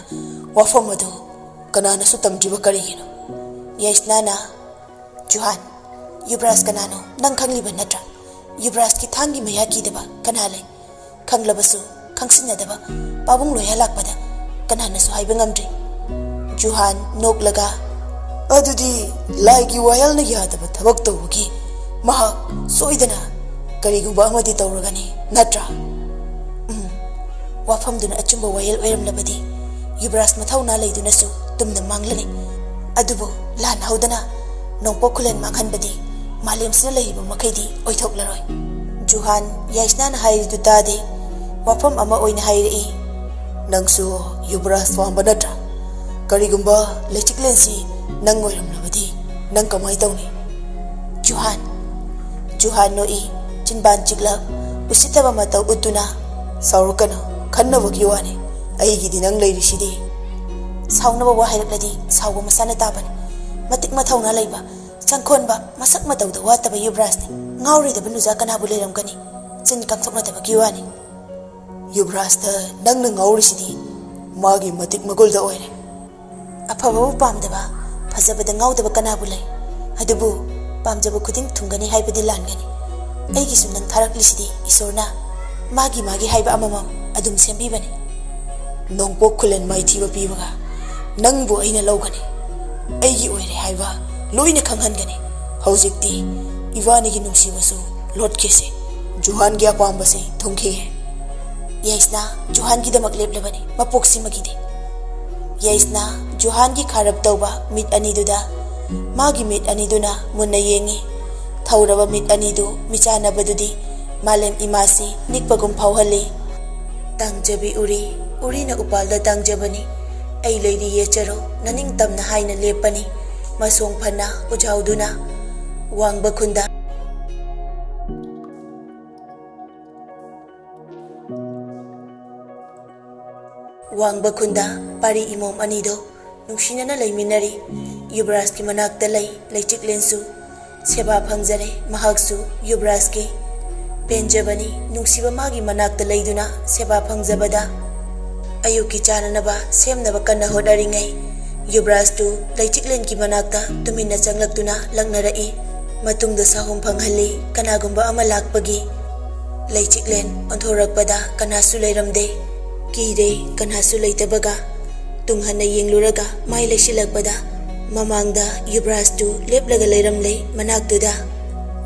ꯋꯥꯐꯝ ꯑꯗꯨ ꯀꯅꯥꯅꯁꯨ ꯇꯝꯗ꯭ꯔꯤꯕ ꯀꯔꯤꯒꯤꯅꯣ?" ꯌꯥꯏꯁꯅꯥꯅ, "ꯖꯨꯍꯥꯟ, ꯌꯨꯕ꯭ꯔꯥꯖ ꯀꯅꯥꯅꯣ ꯅꯪ ꯈꯪꯂꯤꯕ ꯅꯠꯇ꯭ꯔꯥ? ꯌꯨꯕ꯭ꯔꯥꯖꯀꯤ ꯊꯥꯡꯒꯤ ꯃꯌꯥ ꯀꯤꯗꯕ ꯀꯅꯥ ꯂꯩ? ꯈꯪꯂꯕꯁꯨ ꯈꯪꯁꯤꯟꯅꯗꯕ ꯄꯥꯕꯨꯡ ꯂꯣꯌꯥ ꯂꯥꯛꯄꯗ ꯀꯅꯥꯅꯁꯨ ꯍꯥꯏꯕ ꯉꯝꯗ꯭ꯔꯤ꯫" ꯖꯨꯍꯥꯟ ꯅꯣꯛꯂꯒ, "ꯑꯗꯨꯗꯤ ꯂꯥꯏꯒꯤ ꯋꯥꯌꯦꯜꯅ ꯌꯥꯗꯕ ꯊꯕꯛ ꯇꯧꯕꯒꯤ ꯃꯍꯥꯛ ꯁꯣꯏꯗꯅ ꯀꯔꯤꯒꯨꯝꯕ ꯑꯃꯗꯤ ꯇꯧꯔꯒꯅꯤ, ꯅꯠꯇ꯭ꯔꯥ?" ꯎꯝ, ꯋꯥꯐꯝꯗꯨꯅ ꯑꯆꯨꯝꯕ ꯋꯥꯌꯦꯜ ꯑꯣꯏꯔꯝꯂꯕꯗꯤ ꯌꯨꯕ꯭ꯔꯥꯖ ꯃꯊꯧꯅꯥ ꯂꯩꯗꯨꯅꯁꯨ ꯇꯨꯝꯅ ꯃꯥꯡꯂꯅꯤ꯫ ꯑꯗꯨꯕꯨ ꯂꯥꯟ ꯍꯧꯗꯅ ꯅꯣꯡꯄꯣꯛ ꯈꯨꯂꯦꯟ ꯃꯥꯡꯍꯟꯕꯗꯤ ꯃꯥꯂꯦꯝꯁꯤꯗ ꯂꯩꯔꯤꯕ ꯃꯈꯩꯗꯤ ꯑꯣꯏꯊꯣꯛꯂꯔꯣꯏ꯫ ꯖꯨꯍꯥꯟ ꯌꯥꯏꯁꯅꯥꯅ ꯍꯥꯏꯔꯤꯗꯨ ꯇꯥꯗꯦ꯫ ꯋꯥꯐꯝ ꯑꯃ ꯑꯣꯏꯅ ꯍꯥꯏꯔꯛꯏ, "ꯅꯪꯁꯨ ꯌꯨꯕ꯭ꯔꯥꯖ ꯄꯥꯝꯕ ꯅꯠꯇ꯭ꯔꯥ? ꯀꯔꯤꯒꯨꯝꯕ ꯂꯩꯆꯤꯛꯂꯦꯟꯁꯤ ꯅꯪ ꯑꯣꯏꯔꯝꯂꯕꯗꯤ ꯅꯪ ꯀꯃꯥꯏ ꯇꯧꯅꯤ?" ꯖꯨꯍꯥꯟ꯫ ꯖꯨꯍꯥꯟ ꯅꯣꯛꯏ, ꯆꯤꯟꯕꯥꯟ ꯆꯤꯛꯂꯞ꯫ ꯎꯁꯤꯠꯇꯕ ꯃꯇꯧ ꯎꯠꯇꯨꯅ, "ꯁꯥꯎꯔꯛꯀꯅꯨ, ꯈꯟꯅꯕꯒꯤ ꯋꯥꯅꯤ꯫ ꯑꯩꯒꯤꯗꯤ ꯅꯪ ꯂꯩꯔꯤꯁꯤꯗꯤ꯫" ꯁꯥꯎꯅꯕ ꯋꯥ ꯍꯥꯏꯔꯛꯂꯗꯤ ꯁꯥꯎꯕ ꯃꯁꯥꯅ ꯇꯥꯕꯅꯤ꯫ ꯃꯇꯤꯛ ꯃꯊꯧꯅꯥ ꯂꯩꯕ, ꯆꯪꯈꯣꯟꯕ, ꯃꯁꯛ ꯃꯇꯧꯗ ꯋꯥꯠꯇꯕ ꯌꯨꯕ꯭ꯔꯥꯖꯅꯤ꯫ ꯉꯥꯎꯔꯣꯏꯗꯕ ꯅꯨꯖꯥ ꯀꯅꯥꯕꯨ ꯂꯩꯔꯝꯒꯅꯤ? ꯆꯤꯟ ꯀꯥꯡꯊꯣꯛꯅꯗꯕꯒꯤ ꯋꯥꯅꯤ꯫ ꯌꯨꯕ꯭ꯔꯥꯖꯇ ꯅꯪꯅ ꯉꯥꯎꯔꯤꯁꯤꯗꯤ ꯃꯥꯒꯤ ꯃꯇꯤꯛ ꯃꯒꯨꯜꯗ ꯑꯣꯏꯔꯦ꯫ ꯑꯐꯕꯕꯨ ꯄꯥꯝꯗꯕ, ꯐꯖꯕꯗ ꯉꯥꯎꯗꯕ ꯀꯅꯥꯕꯨ ꯂꯩ? ꯑꯗꯨꯕꯨ ꯄꯥꯝꯖꯕ ꯈꯨꯗꯤꯡ ꯊꯨꯡꯒꯅꯤ ꯍꯥꯏꯕꯗꯤ ꯂꯥꯟꯒꯅꯤ꯫ ꯑꯩꯒꯤꯁꯨ ꯅꯪ ꯊꯥꯔꯛꯂꯤꯁꯤꯗꯤ ꯏꯁꯣꯔꯅ꯫ ꯃꯥꯒꯤ ꯃꯥꯒꯤ ꯍꯥꯏꯕ ꯑꯃꯃꯝ ꯑꯗꯨꯝ ꯁꯦꯝꯕꯤꯕꯅꯤ꯫ ꯅꯣꯡꯄꯣꯛ ꯈꯨꯂꯟ ꯃꯥꯏꯊꯤꯕ ꯄꯤꯕꯒ ꯅꯪꯕꯨ ꯑꯩꯅ ꯂꯧꯒꯅꯤ꯫ ꯑꯩꯒꯤ ꯑꯣꯏꯔꯦ ꯍꯥꯏꯕ ꯂꯣꯏꯅ ꯈꯪꯍꯟꯒꯅꯤ꯫ ꯍꯧꯖꯤꯛꯇꯤ ꯏꯕꯥꯅꯤꯒꯤ ꯅꯨꯡꯁꯤꯕꯁꯨ ꯂꯣꯠꯈꯤꯁꯦ꯫ ꯖꯨꯍꯥꯟꯒꯤ ꯑꯄꯥꯝꯕꯁꯦ ꯊꯨꯡꯈꯤꯒꯦ꯫ ꯌꯥꯏꯁꯅꯥ ꯖꯨꯍꯥꯟꯒꯤꯗꯃꯛ ꯂꯦꯞꯂꯕꯅꯤ, ꯃꯄꯣꯛꯁꯤꯃꯒꯤꯗꯤ꯫ ꯌꯥꯏꯁꯅꯥ ꯖꯨꯍꯥꯟꯒꯤ ꯈꯥꯔꯞ ꯇꯧꯕ ꯃꯤꯠ ꯑꯅꯤꯗꯨꯗ ꯃꯥꯒꯤ ꯃꯤꯠ ꯑꯅꯤꯗꯨꯅ ꯃꯨꯟꯅ ꯌꯦꯡꯉꯤ꯫ ꯊꯧꯔꯕ ꯃꯤꯠ ꯑꯅꯤꯗꯨ ꯃꯤꯆꯥꯟꯅꯕꯗꯨꯗꯤ ꯃꯥꯂꯦꯝ ꯏꯃꯥꯁꯤ ꯅꯤꯛꯄꯒꯨꯝ ꯐꯥꯎꯍꯜꯂꯤ꯫ "ꯇꯥꯡꯖꯕꯤ ꯎꯔꯤ, ꯎꯔꯤꯅ ꯎꯄꯥꯜꯗ ꯇꯥꯡꯖꯕꯅꯤ꯫ ꯑꯩ ꯂꯩꯔꯤ ꯌꯦꯠꯆꯔꯣ, ꯅꯅꯤꯡꯇꯝꯅ" ꯍꯥꯏꯅ ꯂꯦꯞꯄꯅꯤ꯫ ꯃꯁꯣꯡ ꯐꯅ ꯎꯖꯥꯎꯗꯨꯅ ꯋꯥꯡꯕ ꯈꯨꯟꯗ ꯋꯥꯡꯕ ꯈꯨꯟꯗ ꯄꯥꯔꯤ ꯏꯃꯣꯝ ꯑꯅꯤꯗꯣ ꯅꯨꯡꯁꯤꯅꯅ ꯂꯩꯃꯤꯟꯅꯔꯤ꯫ ꯌꯨꯕꯔꯥꯖꯀꯤ ꯃꯅꯥꯛꯇ ꯂꯩ ꯂꯩꯆꯤꯛꯂꯦꯟꯁꯨ꯫ ꯁꯦꯕꯥ ꯐꯪꯖꯔꯦ ꯃꯍꯥꯛꯁꯨ ꯌꯨꯕꯔꯥꯖꯀꯤ꯫ ꯄꯦꯟꯖꯕꯅꯤ ꯅꯨꯡꯁꯤꯕ ꯃꯥꯒꯤ ꯃꯅꯥꯛꯇ ꯂꯩꯗꯨꯅ ꯁꯦꯕꯥ ꯐꯪꯖꯕꯗ꯫ ꯑꯌꯨꯛꯀꯤ ꯆꯥꯅꯅꯕ ꯁꯦꯝꯅꯕ ꯀꯟꯅ ꯍꯣꯠꯅꯔꯤꯉꯩ ꯌꯨꯕꯔꯥꯖꯇꯨ ꯂꯩꯆꯤꯛꯂꯦꯟꯒꯤ ꯃꯅꯥꯛꯇ ꯇꯨꯃꯤꯟꯅ ꯆꯪꯂꯛꯇꯨꯅ ꯂꯛꯅꯔꯛꯏ꯫ ꯃꯇꯨꯡꯗ ꯁꯥꯍꯨꯝ ꯐꯪꯍꯜꯂꯤ ꯀꯅꯥꯒꯨꯝꯕ ꯑꯃ ꯂꯥꯛꯄꯒꯤ꯫ ꯂꯩꯆꯤꯛꯂꯦꯟ ꯑꯣꯟꯊꯣꯔꯛꯄꯗ ꯀꯅꯥꯁꯨ ꯂꯩꯔꯝꯗꯦ꯫ ꯀꯤꯔꯦ ꯀꯅꯥꯁꯨ ꯂꯩꯇꯕꯒ꯫ ꯇꯨꯡ ꯍꯟꯅ ꯌꯦꯡꯂꯨꯔꯒ ꯃꯥꯏ ꯂꯩꯁꯤꯜꯂꯛꯄꯗ ꯃꯃꯥꯡꯗ ꯌꯨꯕꯔꯥꯖꯇꯨ ꯂꯦꯞꯂꯒ ꯂꯩꯔꯝꯂꯦ ꯃꯅꯥꯛꯇꯨꯗ꯫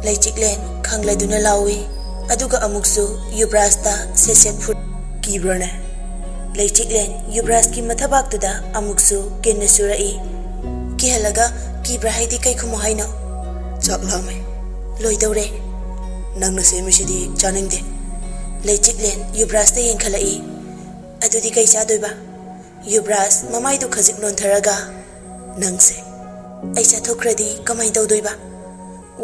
ꯂꯩꯆꯤꯛꯂꯦꯟ ꯈꯪꯂꯗꯨꯅ ꯂꯥꯎꯏ꯫ ꯑꯗꯨꯒ ꯑꯃꯨꯛꯁꯨ ꯌꯨꯕꯔꯥꯖꯇ ꯁꯦꯠ ꯁꯦꯠ ꯐꯨꯔ-, "ꯀꯤꯕ꯭ꯔꯅꯦ?" ꯂꯩꯆꯤꯛꯂꯦꯟ ꯌꯨꯕꯔꯥꯖꯀꯤ ꯃꯊꯕꯥꯛꯇꯨꯗ ꯑꯃꯨꯛꯁꯨ ꯀꯤꯟꯅ ꯁꯨꯔꯛꯏ꯫ ꯀꯤꯍꯜꯂꯒ "ꯀꯤꯕ꯭ꯔꯥ ꯍꯥꯏꯗꯤ ꯀꯩ ꯈꯨꯝꯃꯣ ꯍꯥꯏꯅꯣ?" "ꯆꯥꯛ ꯂꯥꯝꯃꯦ꯫" "ꯂꯣꯏꯗꯧꯔꯦ꯫ ꯅꯪꯅ ꯁꯦꯝꯃꯤꯁꯤꯗꯤ ꯆꯥꯅꯤꯡꯗꯦ꯫" ꯂꯩꯆꯤꯛꯂꯦꯟ ꯌꯨꯕꯔꯥꯖꯇ ꯌꯦꯡꯈꯠꯂꯛꯏ꯫ "ꯑꯗꯨꯗꯤ ꯀꯩ ꯆꯥꯗꯣꯏꯕ?" ꯌꯨꯕꯔꯥꯖ ꯃꯃꯥꯏꯗꯨ ꯈꯖꯤꯛ ꯅꯣꯟꯊꯔꯒ, "ꯅꯪꯁꯦ ꯑꯩ ꯆꯥꯊꯣꯛꯈ꯭ꯔꯗꯤ ꯀꯃꯥꯏ ꯇꯧꯗꯣꯏꯕ?"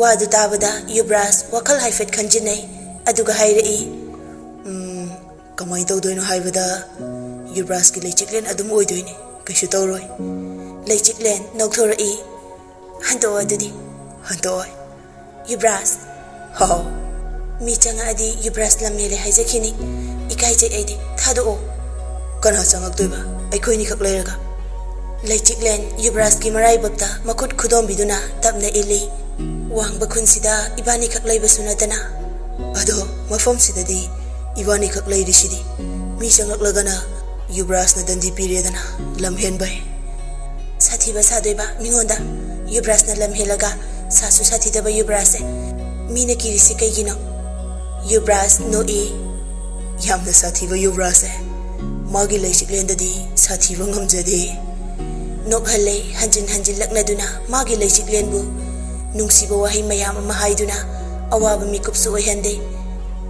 ꯋꯥꯗꯨ ꯇꯥꯕꯗ ꯌꯨꯕꯔꯥꯖ ꯋꯥꯈꯜ ꯍꯥꯏꯐꯦꯠ ꯈꯟꯖꯤꯟꯅꯩ꯫ ꯑꯗꯨꯒ ꯍꯥꯏꯔꯛꯏ, "ꯎꯝ, ꯀꯃꯥꯏꯅ ꯇꯧꯗꯣꯏꯅꯣ ꯍꯥꯏꯕꯗ, ꯌꯨꯕ꯭ꯔꯥꯖꯀꯤ ꯂꯩꯆꯤꯛꯂꯦꯟ ꯑꯗꯨꯝ ꯑꯣꯏꯗꯣꯏꯅꯤ, ꯀꯩꯁꯨ ꯇꯧꯔꯣꯏ꯫" ꯂꯩꯆꯤꯛꯂꯦꯟ ꯅꯧꯊꯣꯔꯛꯏ꯫ "ꯍꯟꯗꯣꯛꯑꯣ ꯑꯗꯨꯗꯤ꯫" "ꯍꯟꯗꯣꯛꯑꯣꯏ꯫" "ꯌꯨꯕ꯭ꯔꯥꯖ!" "ꯍꯥꯎ꯫" "ꯃꯤ ꯆꯪꯉꯛꯑꯗꯤ ꯌꯨꯕ꯭ꯔꯥꯖ ꯂꯝ ꯍꯦꯜꯂꯦ ꯍꯥꯏꯖꯈꯤꯅꯤ꯫ ꯏꯀꯥꯏꯖꯩ ꯑꯩꯗꯤ꯫ ꯊꯥꯗꯣꯛꯑꯣ꯫" "ꯀꯅꯥ ꯆꯪꯉꯛꯇꯣꯏꯕ, ꯑꯩꯈꯣꯏꯅꯤꯈꯛ ꯂꯩꯔꯒ?" ꯂꯩꯆꯤꯛꯂꯦꯟ ꯌꯨꯕ꯭ꯔꯥꯖꯀꯤ ꯃꯔꯥꯏꯕꯛꯇ ꯃꯈꯨꯠ ꯈꯨꯗꯣꯝꯕꯤꯗꯨꯅ ꯇꯞꯅ ꯏꯜꯂꯤ꯫ "ꯋꯥꯡꯕ ꯈꯨꯟꯁꯤꯗ ꯏꯕꯥꯅꯤꯈꯛ ꯂꯩꯕꯁꯨ ꯅꯠꯇꯅ꯫" "ꯑꯗꯣ ꯃꯐꯝꯁꯤꯗꯗꯤ ꯏꯕꯥꯅꯤꯈꯛ ꯂꯩꯔꯤꯁꯤꯗꯤ꯫ ꯃꯤ ꯆꯪꯂꯛꯂꯒꯅ ꯌꯨꯕ꯭ꯔꯥꯖꯅ ꯗꯟꯗꯤ ꯄꯤꯔꯦꯗꯅ, ꯂꯝ ꯍꯦꯟꯕꯩ꯫" "ꯁꯥꯊꯤꯕ ꯁꯥꯗꯣꯏꯕ ꯃꯤꯉꯣꯟꯗ꯫ ꯌꯨꯕ꯭ꯔꯥꯖꯅ ꯂꯝ ꯍꯦꯜꯂꯒ ꯁꯥꯁꯨ ꯁꯥꯊꯤꯗꯕ ꯌꯨꯕ꯭ꯔꯥꯖꯁꯦ ꯃꯤꯅ ꯀꯤꯔꯤꯁꯤ ꯀꯩꯒꯤꯅꯣ?" ꯌꯨꯕ꯭ꯔꯥꯖ ꯅꯣꯛꯏ꯫ "ꯌꯥꯝꯅ ꯁꯥꯊꯤꯕ ꯌꯨꯕ꯭ꯔꯥꯖꯁꯦ ꯃꯥꯒꯤ ꯂꯩꯆꯤꯛꯂꯦꯟꯗꯗꯤ ꯁꯥꯊꯤꯕ ꯉꯝꯖꯗꯦ꯫" ꯅꯣꯛꯍꯜꯂꯦ ꯍꯟꯖꯤꯟ ꯍꯟꯖꯤꯟ ꯂꯛꯅꯗꯨꯅ ꯃꯥꯒꯤ ꯂꯩꯆꯤꯛꯂꯦꯟꯕꯨ꯫ ꯅꯨꯡꯁꯤꯕ ꯋꯥꯍꯩ ꯃꯌꯥꯝ ꯑꯃ ꯍꯥꯏꯗꯨꯅ ꯑꯋꯥꯕ ꯃꯤꯀꯨꯞꯁꯨ ꯑꯣꯏꯍꯟꯗꯦ꯫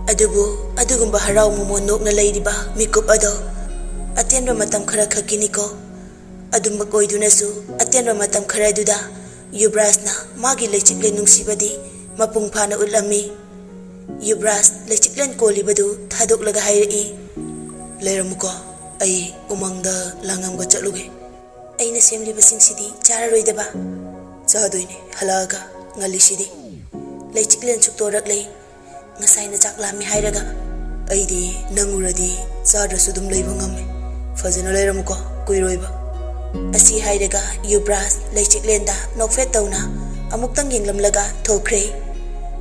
ꯑꯗꯨꯕꯨ ꯑꯗꯨꯒꯨꯝꯕ ꯍꯔꯥꯎ ꯃꯃꯣꯟ ꯅꯣꯛꯅ ꯂꯩꯔꯤꯕ ꯃꯤꯀꯨꯞ ꯑꯗꯣ ꯑꯇꯦꯟꯕ ꯃꯇꯝ ꯈꯔ ꯈꯛꯀꯤꯅꯤꯀꯣ꯫ ꯑꯗꯨꯃꯛ ꯑꯣꯏꯗꯨꯅꯁꯨ ꯑꯇꯦꯟꯕ ꯃꯇꯝ ꯈꯔꯗꯨꯗ ꯌꯨꯕ꯭ꯔꯥꯖꯅ ꯃꯥꯒꯤ ꯂꯩꯆꯤꯛꯂꯦꯟ ꯅꯨꯡꯁꯤꯕꯗꯤ ꯃꯄꯨꯡ ꯐꯥꯅ ꯎꯠꯂꯝꯃꯤ꯫ ꯌꯨꯕ꯭ꯔꯥꯖ ꯂꯩꯆꯤꯛꯂꯦꯟ ꯀꯣꯜꯂꯤꯕꯗꯨ ꯊꯥꯗꯣꯛꯂꯒ ꯍꯥꯏꯔꯛꯏ, "ꯂꯩꯔꯝꯃꯨꯀꯣ, ꯑꯩ ꯎꯃꯪꯗ ꯂꯥꯡꯉꯝꯒ ꯆꯠꯂꯨꯒꯦ꯫" "ꯑꯩꯅ ꯁꯦꯝꯂꯤꯕꯁꯤꯡꯁꯤꯗꯤ ꯆꯥꯔꯔꯣꯏꯗꯕ?" "ꯆꯥꯗꯣꯏꯅꯦ, ꯍꯜꯂꯛꯑꯒ, ꯉꯜꯂꯤꯁꯤꯗꯤ꯫" ꯂꯩꯆꯤꯛꯂꯦꯟ ꯁꯨꯛꯇꯣꯔꯛꯂꯦ꯫ "ꯉꯁꯥꯏꯅ ꯆꯥꯛ ꯂꯥꯝꯃꯤ ꯍꯥꯏꯔꯒ?" "ꯑꯩꯗꯤ ꯅꯪ ꯎꯔꯗꯤ ꯆꯥꯗ꯭ꯔꯁꯨ ꯑꯗꯨꯝ ꯂꯩꯕ ꯉꯝꯃꯦ꯫ ꯐꯖꯅ ꯂꯩꯔꯝꯃꯨꯀꯣ, ꯀꯨꯏꯔꯣꯏꯕ꯫" ꯑꯁꯤ ꯍꯥꯏꯔꯒ ꯌꯨꯕ꯭ꯔꯥꯖ ꯂꯩꯆꯤꯛꯂꯦꯟꯗ ꯅꯣꯛꯐꯦꯠ ꯇꯧꯅ ꯑꯃꯨꯛꯇꯪ ꯌꯦꯡꯂꯝꯂꯒ ꯊꯣꯛꯈ꯭ꯔꯦ꯫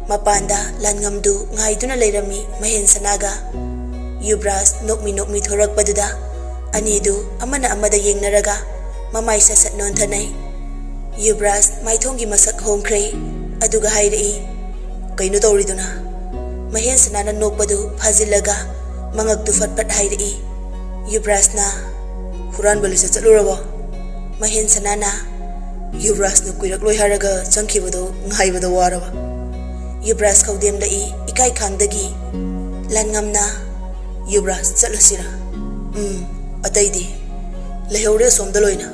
ꯃꯄꯥꯟꯗ ꯂꯥꯟꯉꯝꯗꯨ ꯉꯥꯏꯗꯨꯅ ꯂꯩꯔꯝꯃꯤ ꯃꯍꯦꯟ ꯁꯅꯥꯒ꯫ ꯌꯨꯕ꯭ꯔꯥꯖ ꯅꯣꯛꯃꯤ ꯅꯣꯛꯃꯤ ꯊꯣꯔꯛꯄꯗꯨꯗ ꯑꯅꯤꯗꯨ ꯑꯃꯅ ꯑꯃꯗ ꯌꯦꯡꯅꯔꯒ ꯃꯃꯥꯏ ꯁꯠ ꯁꯠ ꯅꯣꯟꯊꯅꯩ꯫ ꯌꯨꯕ꯭ꯔꯥꯖ ꯃꯥꯏꯊꯣꯡꯒꯤ ꯃꯁꯛ ꯍꯣꯡꯈ꯭ꯔꯦ꯫ ꯑꯗꯨꯒ ꯍꯥꯏꯔꯛꯏ, "ꯀꯩꯅꯣ ꯇꯧꯔꯤꯗꯨꯅ?" ꯃꯍꯦꯟ ꯁꯅꯥꯅ ꯅꯣꯛꯄꯗꯨ ꯐꯥꯖꯤꯜꯂꯒ ꯃꯉꯛꯇꯨ ꯐꯠ ꯐꯠ ꯍꯥꯏꯔꯛꯏ꯫ ꯌꯨꯕ꯭ꯔꯥꯖꯅ, "ꯍꯨꯔꯥꯟꯕ ꯂꯤꯆꯠ ꯆꯠꯂꯨꯔꯕꯣ?" ꯃꯍꯦꯟ ꯁꯅꯥꯅ, "ꯌꯨꯕ꯭ꯔꯥꯖꯅ ꯀꯨꯏꯔꯛꯂꯣꯏ ꯍꯥꯏꯔꯒ ꯆꯪꯈꯤꯕꯗꯣ ꯉꯥꯏꯕꯗ ꯋꯥꯔꯕ꯫" ꯌꯨꯕ꯭ꯔꯥꯖ ꯈꯧꯗꯦꯝꯂꯛꯏ ꯏꯀꯥꯏ ꯈꯥꯡꯗꯒꯤ꯫ ꯂꯥꯟꯉꯝꯅ, "ꯌꯨꯕ꯭ꯔꯥꯖ, ꯆꯠꯂꯁꯤꯔ?" "ꯎꯝ, ꯑꯇꯩꯗꯤ?" "ꯂꯩꯍꯧꯔꯦ ꯑꯁꯣꯝꯗ ꯂꯣꯏꯅ꯫"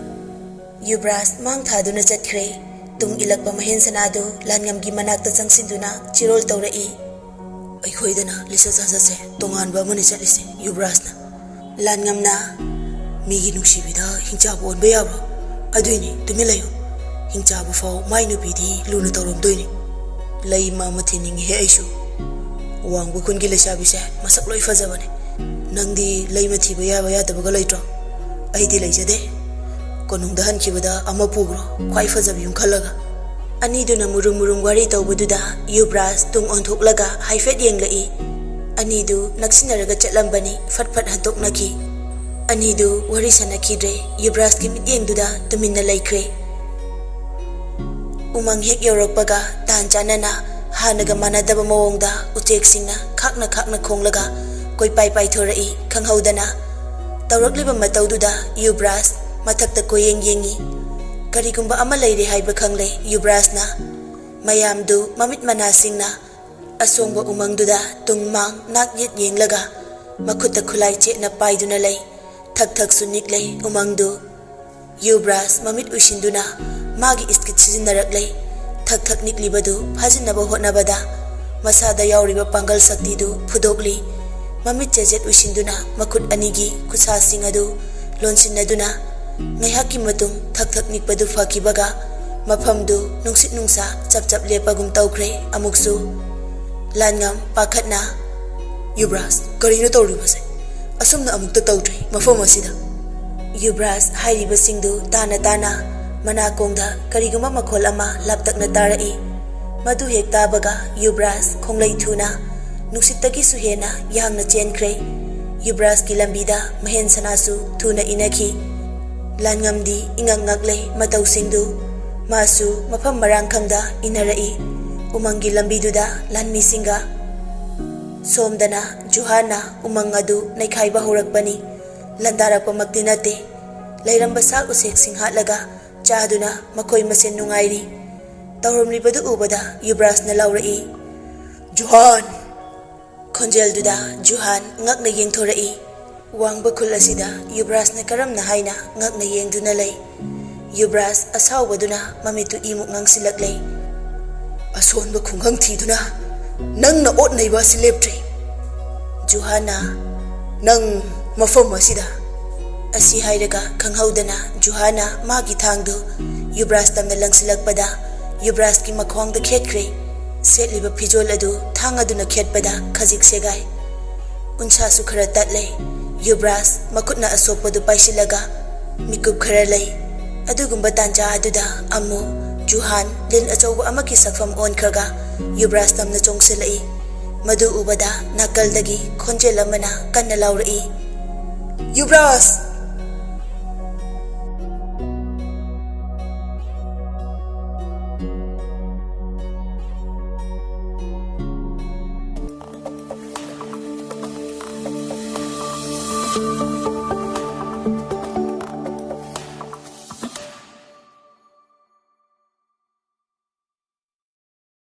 ꯌꯨꯕ꯭ꯔꯥꯖ ꯃꯥꯡ ꯊꯥꯗꯨꯅ ꯆꯠꯈ꯭ꯔꯦ꯫ ꯇꯨꯡ ꯏꯜꯂꯛꯄ ꯃꯍꯦꯟ ꯁꯅꯥꯗꯨ ꯂꯥꯟꯉꯝꯒꯤ ꯃꯅꯥꯛꯇ ꯆꯪꯁꯤꯟꯗꯨꯅ ꯆꯤꯔꯣꯜ ꯇꯧꯔꯛꯏ꯫ ꯑꯩꯈꯣꯏꯗꯅ ꯂꯤꯆꯠ ꯁꯥꯖꯠꯁꯦ ꯇꯣꯉꯥꯟꯕ ꯑꯃꯅꯤ ꯆꯠꯂꯤꯁꯦ, ꯌꯨꯕꯔꯥꯖꯅ꯫ ꯂꯥꯟꯉꯝꯅ, "ꯃꯤꯒꯤ ꯅꯨꯡꯁꯤꯕꯤꯗ ꯍꯤꯡꯆꯥꯕ ꯑꯣꯟꯕ ꯌꯥꯕ꯭ꯔꯣ? ꯑꯗꯨꯏꯅꯤ, ꯇꯨꯃꯤꯟ ꯂꯩꯌꯨ꯫ ꯍꯤꯡꯆꯥꯕ ꯐꯥꯎ ꯃꯥꯏ ꯅꯨꯄꯤꯗꯤ ꯂꯨꯅ ꯇꯧꯔꯝꯗꯣꯏꯅꯤ꯫ ꯂꯩꯃ ꯑꯃ ꯊꯤꯅꯤꯡꯉꯤꯍꯦ ꯑꯩꯁꯨ꯫ ꯋꯥꯡꯕ ꯈꯨꯟꯒꯤ ꯂꯩꯁꯥꯕꯤꯁꯦ ꯃꯁꯛ ꯂꯣꯏ ꯐꯖꯕꯅꯦ꯫ ꯅꯪꯗꯤ ꯂꯩꯃ ꯊꯤꯕ ꯌꯥꯕ ꯌꯥꯗꯕꯒ ꯂꯩꯇ꯭ꯔꯣ? ꯑꯩꯗꯤ ꯂꯩꯖꯗꯦ꯫ ꯀꯣꯅꯨꯡꯗ ꯍꯟꯈꯤꯕꯗ ꯑꯃ ꯄꯨꯈ꯭ꯔꯣ, ꯈ꯭ꯋꯥꯏ ꯐꯖꯕꯤ ꯑꯃ ꯈꯜꯂꯒ꯫" ꯑꯅꯤꯗꯨꯅ ꯃꯨꯔꯨꯝ ꯃꯨꯔꯨꯝ ꯋꯥꯔꯤ ꯇꯧꯕꯗꯨꯗ ꯌꯨꯕꯔꯥꯖ ꯇꯨꯡ ꯑꯣꯟꯊꯣꯛꯂꯒ ꯍꯥꯏꯐꯦꯠ ꯌꯦꯡꯂꯛꯏ꯫ ꯑꯅꯤꯗꯨ ꯅꯛꯁꯤꯟꯅꯔꯒ ꯆꯠꯂꯝꯕꯅꯤ, ꯐꯠ ꯐꯠ ꯍꯟꯗꯣꯛꯅꯈꯤ꯫ ꯑꯅꯤꯗꯨ ꯋꯥꯔꯤ ꯁꯥꯟꯅꯈꯤꯗ꯭ꯔꯦ, ꯌꯨꯕꯔꯥꯖꯀꯤ ꯃꯤꯠꯌꯦꯡꯗꯨꯗ ꯇꯨꯃꯤꯟꯅ ꯂꯩꯈ꯭ꯔꯦ꯫ ꯎꯃꯪ ꯍꯦꯛ ꯌꯧꯔꯛꯄꯒ ꯇꯥꯟ ꯆꯥꯅꯅ ꯍꯥꯟꯅꯒ ꯃꯥꯟꯅꯗꯕ ꯃꯑꯣꯡꯗ ꯎꯆꯦꯛꯁꯤꯡꯅ ꯈꯥꯛꯅ ꯈꯥꯛꯅ ꯈꯣꯡꯂꯒ ꯀꯣꯏꯄꯥꯏ ꯄꯥꯏꯊꯣꯔꯛꯏ꯫ ꯈꯪꯍꯧꯗꯅ ꯇꯧꯔꯛꯂꯤꯕ ꯃꯇꯧꯗꯨꯗ ꯌꯨꯕꯔꯥꯖ ꯃꯊꯛꯇ ꯀꯣꯏꯌꯦꯡ ꯌꯦꯡꯉꯤ꯫ ꯀꯔꯤꯒꯨꯝꯕ ꯑꯃ ꯂꯩꯔꯦ ꯍꯥꯏꯕ ꯈꯪꯂꯦ ꯌꯨꯕꯔꯥꯖꯅ꯫ ꯃꯌꯥꯝꯗꯨ ꯃꯃꯤꯠ ꯃꯅꯥꯁꯤꯡꯅ ꯑꯁꯣꯡꯕ ꯎꯃꯪꯗꯨꯗ ꯇꯨꯡ ꯃꯥꯡ ꯅꯥꯛ ꯌꯦꯠ ꯌꯦꯡꯂꯒ ꯃꯈꯨꯠꯇ ꯈꯨꯠꯂꯥꯏ ꯆꯦꯠꯅ ꯄꯥꯏꯗꯨꯅ ꯂꯩ꯫ ꯊꯛ ꯊꯛꯁꯨ ꯅꯤꯛꯂꯦ ꯎꯃꯪꯗꯨ꯫ ꯌꯨꯕꯔꯥꯖ ꯃꯃꯤꯠ ꯎꯏꯁꯤꯟꯗꯨꯅ ꯃꯥꯒꯤ ꯏꯁꯀꯤꯠ ꯁꯤꯖꯤꯟꯅꯔꯛꯂꯦ꯫ ꯊꯛ ꯊꯛ ꯅꯤꯛꯂꯤꯕꯗꯨ ꯐꯥꯖꯤꯟꯅꯕ ꯍꯣꯠꯅꯕꯗ ꯃꯁꯥꯗ ꯌꯥꯎꯔꯤꯕ ꯄꯥꯡꯒꯜ ꯁꯛꯇꯤꯗꯨ ꯐꯨꯗꯣꯛꯂꯤ꯫ ꯃꯃꯤꯠ ꯆꯦꯖꯦꯠ ꯎꯏꯁꯤꯟꯗꯨꯅ ꯃꯈꯨꯠ ꯑꯅꯤꯒꯤ ꯈꯨꯠꯁꯥꯁꯤꯡ ꯑꯗꯨ ꯂꯣꯟꯁꯤꯟꯅꯗꯨꯅ ꯉꯥꯏꯍꯥꯛꯀꯤ ꯃꯇꯨꯡ ꯊꯛ ꯊꯛ ꯅꯤꯛꯄꯗꯨ ꯐꯈꯤꯕꯒ ꯃꯐꯝꯗꯨ ꯅꯨꯡꯁꯤꯠ ꯅꯨꯡꯁꯥ ꯆꯞ ꯆꯞ ꯂꯦꯞꯄꯒꯨꯝ ꯇꯧꯈ꯭ꯔꯦ꯫ ꯑꯃꯨꯛꯁꯨ ꯂꯥꯟꯉꯝ ꯄꯥꯈꯠꯅ, "ꯌꯨꯕꯔꯥꯖ, ꯀꯔꯤꯅꯣ ꯇꯧꯔꯤꯕꯁꯦ? ꯑꯁꯨꯝꯅ ꯑꯃꯨꯛꯇ ꯇꯧꯗ꯭ꯔꯤ ꯃꯐꯝ ꯑꯁꯤꯗ꯫" ꯌꯨꯕꯔꯥꯖ ꯍꯥꯏꯔꯤꯕꯁꯤꯡꯗꯨ ꯇꯥꯅ ꯇꯥꯅ ꯃꯅꯥꯀꯣꯡꯗ ꯀꯔꯤꯒꯨꯝꯕ ꯃꯈꯣꯜ ꯑꯃ ꯂꯥꯞꯇꯛꯅ ꯇꯥꯔꯛꯏ꯫ ꯃꯗꯨ ꯍꯦꯛ ꯇꯥꯕꯒ ꯌꯨꯕꯔꯥꯖ ꯈꯣꯡꯂꯩ ꯊꯨꯅ ꯅꯨꯡꯁꯤꯠꯇꯒꯤꯁꯨ ꯍꯦꯟꯅ ꯌꯥꯡꯅ ꯆꯦꯟꯈ꯭ꯔꯦ꯫ ꯌꯨꯕꯔꯥꯖꯀꯤ ꯂꯝꯕꯤꯗ ꯃꯍꯦꯟ ꯁꯅꯥꯁꯨ ꯊꯨꯅ ꯏꯅꯈꯤ꯫ ꯂꯥꯟꯉꯝꯗꯤ ꯏꯉꯛ ꯉꯛꯂꯦ ꯃꯇꯧꯁꯤꯡꯗꯨ꯫ ꯃꯥꯁꯨ ꯃꯐꯝ ꯃꯔꯥꯡ ꯈꯪꯗ ꯏꯟꯅꯔꯛꯏ꯫ ꯎꯃꯪꯒꯤ ꯂꯝꯕꯤꯗꯨꯗ ꯂꯥꯟꯃꯤꯁꯤꯡꯒ꯫ ꯁꯣꯝꯗꯅ ꯖꯨꯍꯥꯟꯅ ꯎꯃꯪ ꯑꯗꯨ ꯅꯩꯈꯥꯏꯕ ꯍꯧꯔꯛꯄꯅꯤ꯫ ꯂꯥꯟꯗꯥꯔꯛꯄꯃꯛꯇꯤ ꯅꯠꯇꯦ꯫ ꯂꯩꯔꯝꯕ ꯁꯥ ꯎꯆꯦꯛꯁꯤꯡ ꯍꯥꯠꯂꯒ ꯆꯥꯗꯨꯅ ꯃꯈꯣꯏ ꯃꯁꯦꯟ ꯅꯨꯡꯉꯥꯏꯔꯤ꯫ ꯇꯧꯔꯝꯂꯤꯕꯗꯨ ꯎꯕꯗ ꯌꯨꯕꯔꯥꯖꯅ ꯂꯥꯎꯔꯛꯏ, "ꯖꯨꯍꯥꯟ!" ꯈꯣꯟꯖꯦꯜꯗꯨꯗ ꯖꯨꯍꯥꯟ ꯉꯛꯅ ꯌꯦꯡꯊꯣꯔꯛꯏ꯫ ꯋꯥꯡꯕ ꯈꯨꯜ ꯑꯁꯤꯗ ꯌꯨꯕꯔꯥꯖꯅ ꯀꯔꯝꯅ ꯍꯥꯏꯅ ꯉꯛꯅ ꯌꯦꯡꯗꯨꯅ ꯂꯩ꯫ ꯌꯨꯕꯔꯥꯖ ꯑꯁꯥꯎꯕꯗꯨꯅ ꯃꯃꯤꯠꯇꯨ ꯏꯃꯨꯛ ꯉꯥꯡꯁꯤꯜꯂꯛꯂꯦ꯫ "ꯑꯁꯣꯟꯕ ꯈꯨꯡꯒꯪ ꯊꯤꯗꯨꯅ "ꯅꯪꯅ ꯑꯣꯠ ꯅꯩꯕ ꯑꯁꯤ ꯂꯦꯞꯇ꯭ꯔꯤ, ꯖꯨꯍꯥꯟꯅ꯫ ꯅꯪ ꯃꯐꯝ ꯑꯁꯤꯗ!" ꯑꯁꯤ ꯍꯥꯏꯔꯒ ꯈꯪꯍꯧꯗꯅ ꯖꯨꯍꯥꯟꯅ ꯃꯥꯒꯤ ꯊꯥꯡꯗꯨ ꯌꯨꯕ꯭ꯔꯥꯖ ꯇꯝꯅ ꯂꯪꯁꯤꯜꯂꯛꯄꯗ ꯌꯨꯕ꯭ꯔꯥꯖꯀꯤ ꯃꯈ꯭ꯋꯥꯡꯗ ꯈꯦꯠꯈ꯭ꯔꯦ꯫ ꯁꯦꯠꯂꯤꯕ ꯐꯤꯖꯣꯜ ꯑꯗꯨ ꯊꯥꯡ ꯑꯗꯨꯅ ꯈꯦꯠꯄꯗ ꯈꯖꯤꯛ ꯁꯦꯒꯥꯏ꯫ ꯎꯟꯁꯥꯁꯨ ꯈꯔ ꯇꯠꯂꯦ꯫ ꯌꯨꯕ꯭ꯔꯥꯖ ꯃꯈꯨꯠꯅ ꯑꯁꯣꯛꯄꯗꯨ ꯄꯥꯏꯁꯤꯜꯂꯒ ꯃꯤꯀꯨꯞ ꯈꯔ ꯂꯩ꯫ ꯑꯗꯨꯒꯨꯝꯕ ꯇꯥꯟꯖꯥ ꯑꯗꯨꯗ ꯑꯃꯨꯛ ꯖꯨꯍꯥꯟ ꯂꯤꯟ ꯑꯆꯧꯕ ꯑꯃꯒꯤ ꯁꯛꯐꯝ ꯑꯣꯟꯈ꯭ꯔꯒ ꯌꯨꯕ꯭ꯔꯥꯖ ꯇꯝꯅ ꯆꯣꯡꯁꯤꯜꯂꯛꯏ꯫ ꯃꯗꯨ ꯎꯕꯗ ꯅꯥꯀꯜꯗꯒꯤ ꯈꯣꯟꯖꯦꯜ ꯑꯃꯅ ꯀꯟꯅ ꯂꯥꯎꯔꯛꯏ, "ꯌꯨꯕ꯭ꯔꯥꯖ!"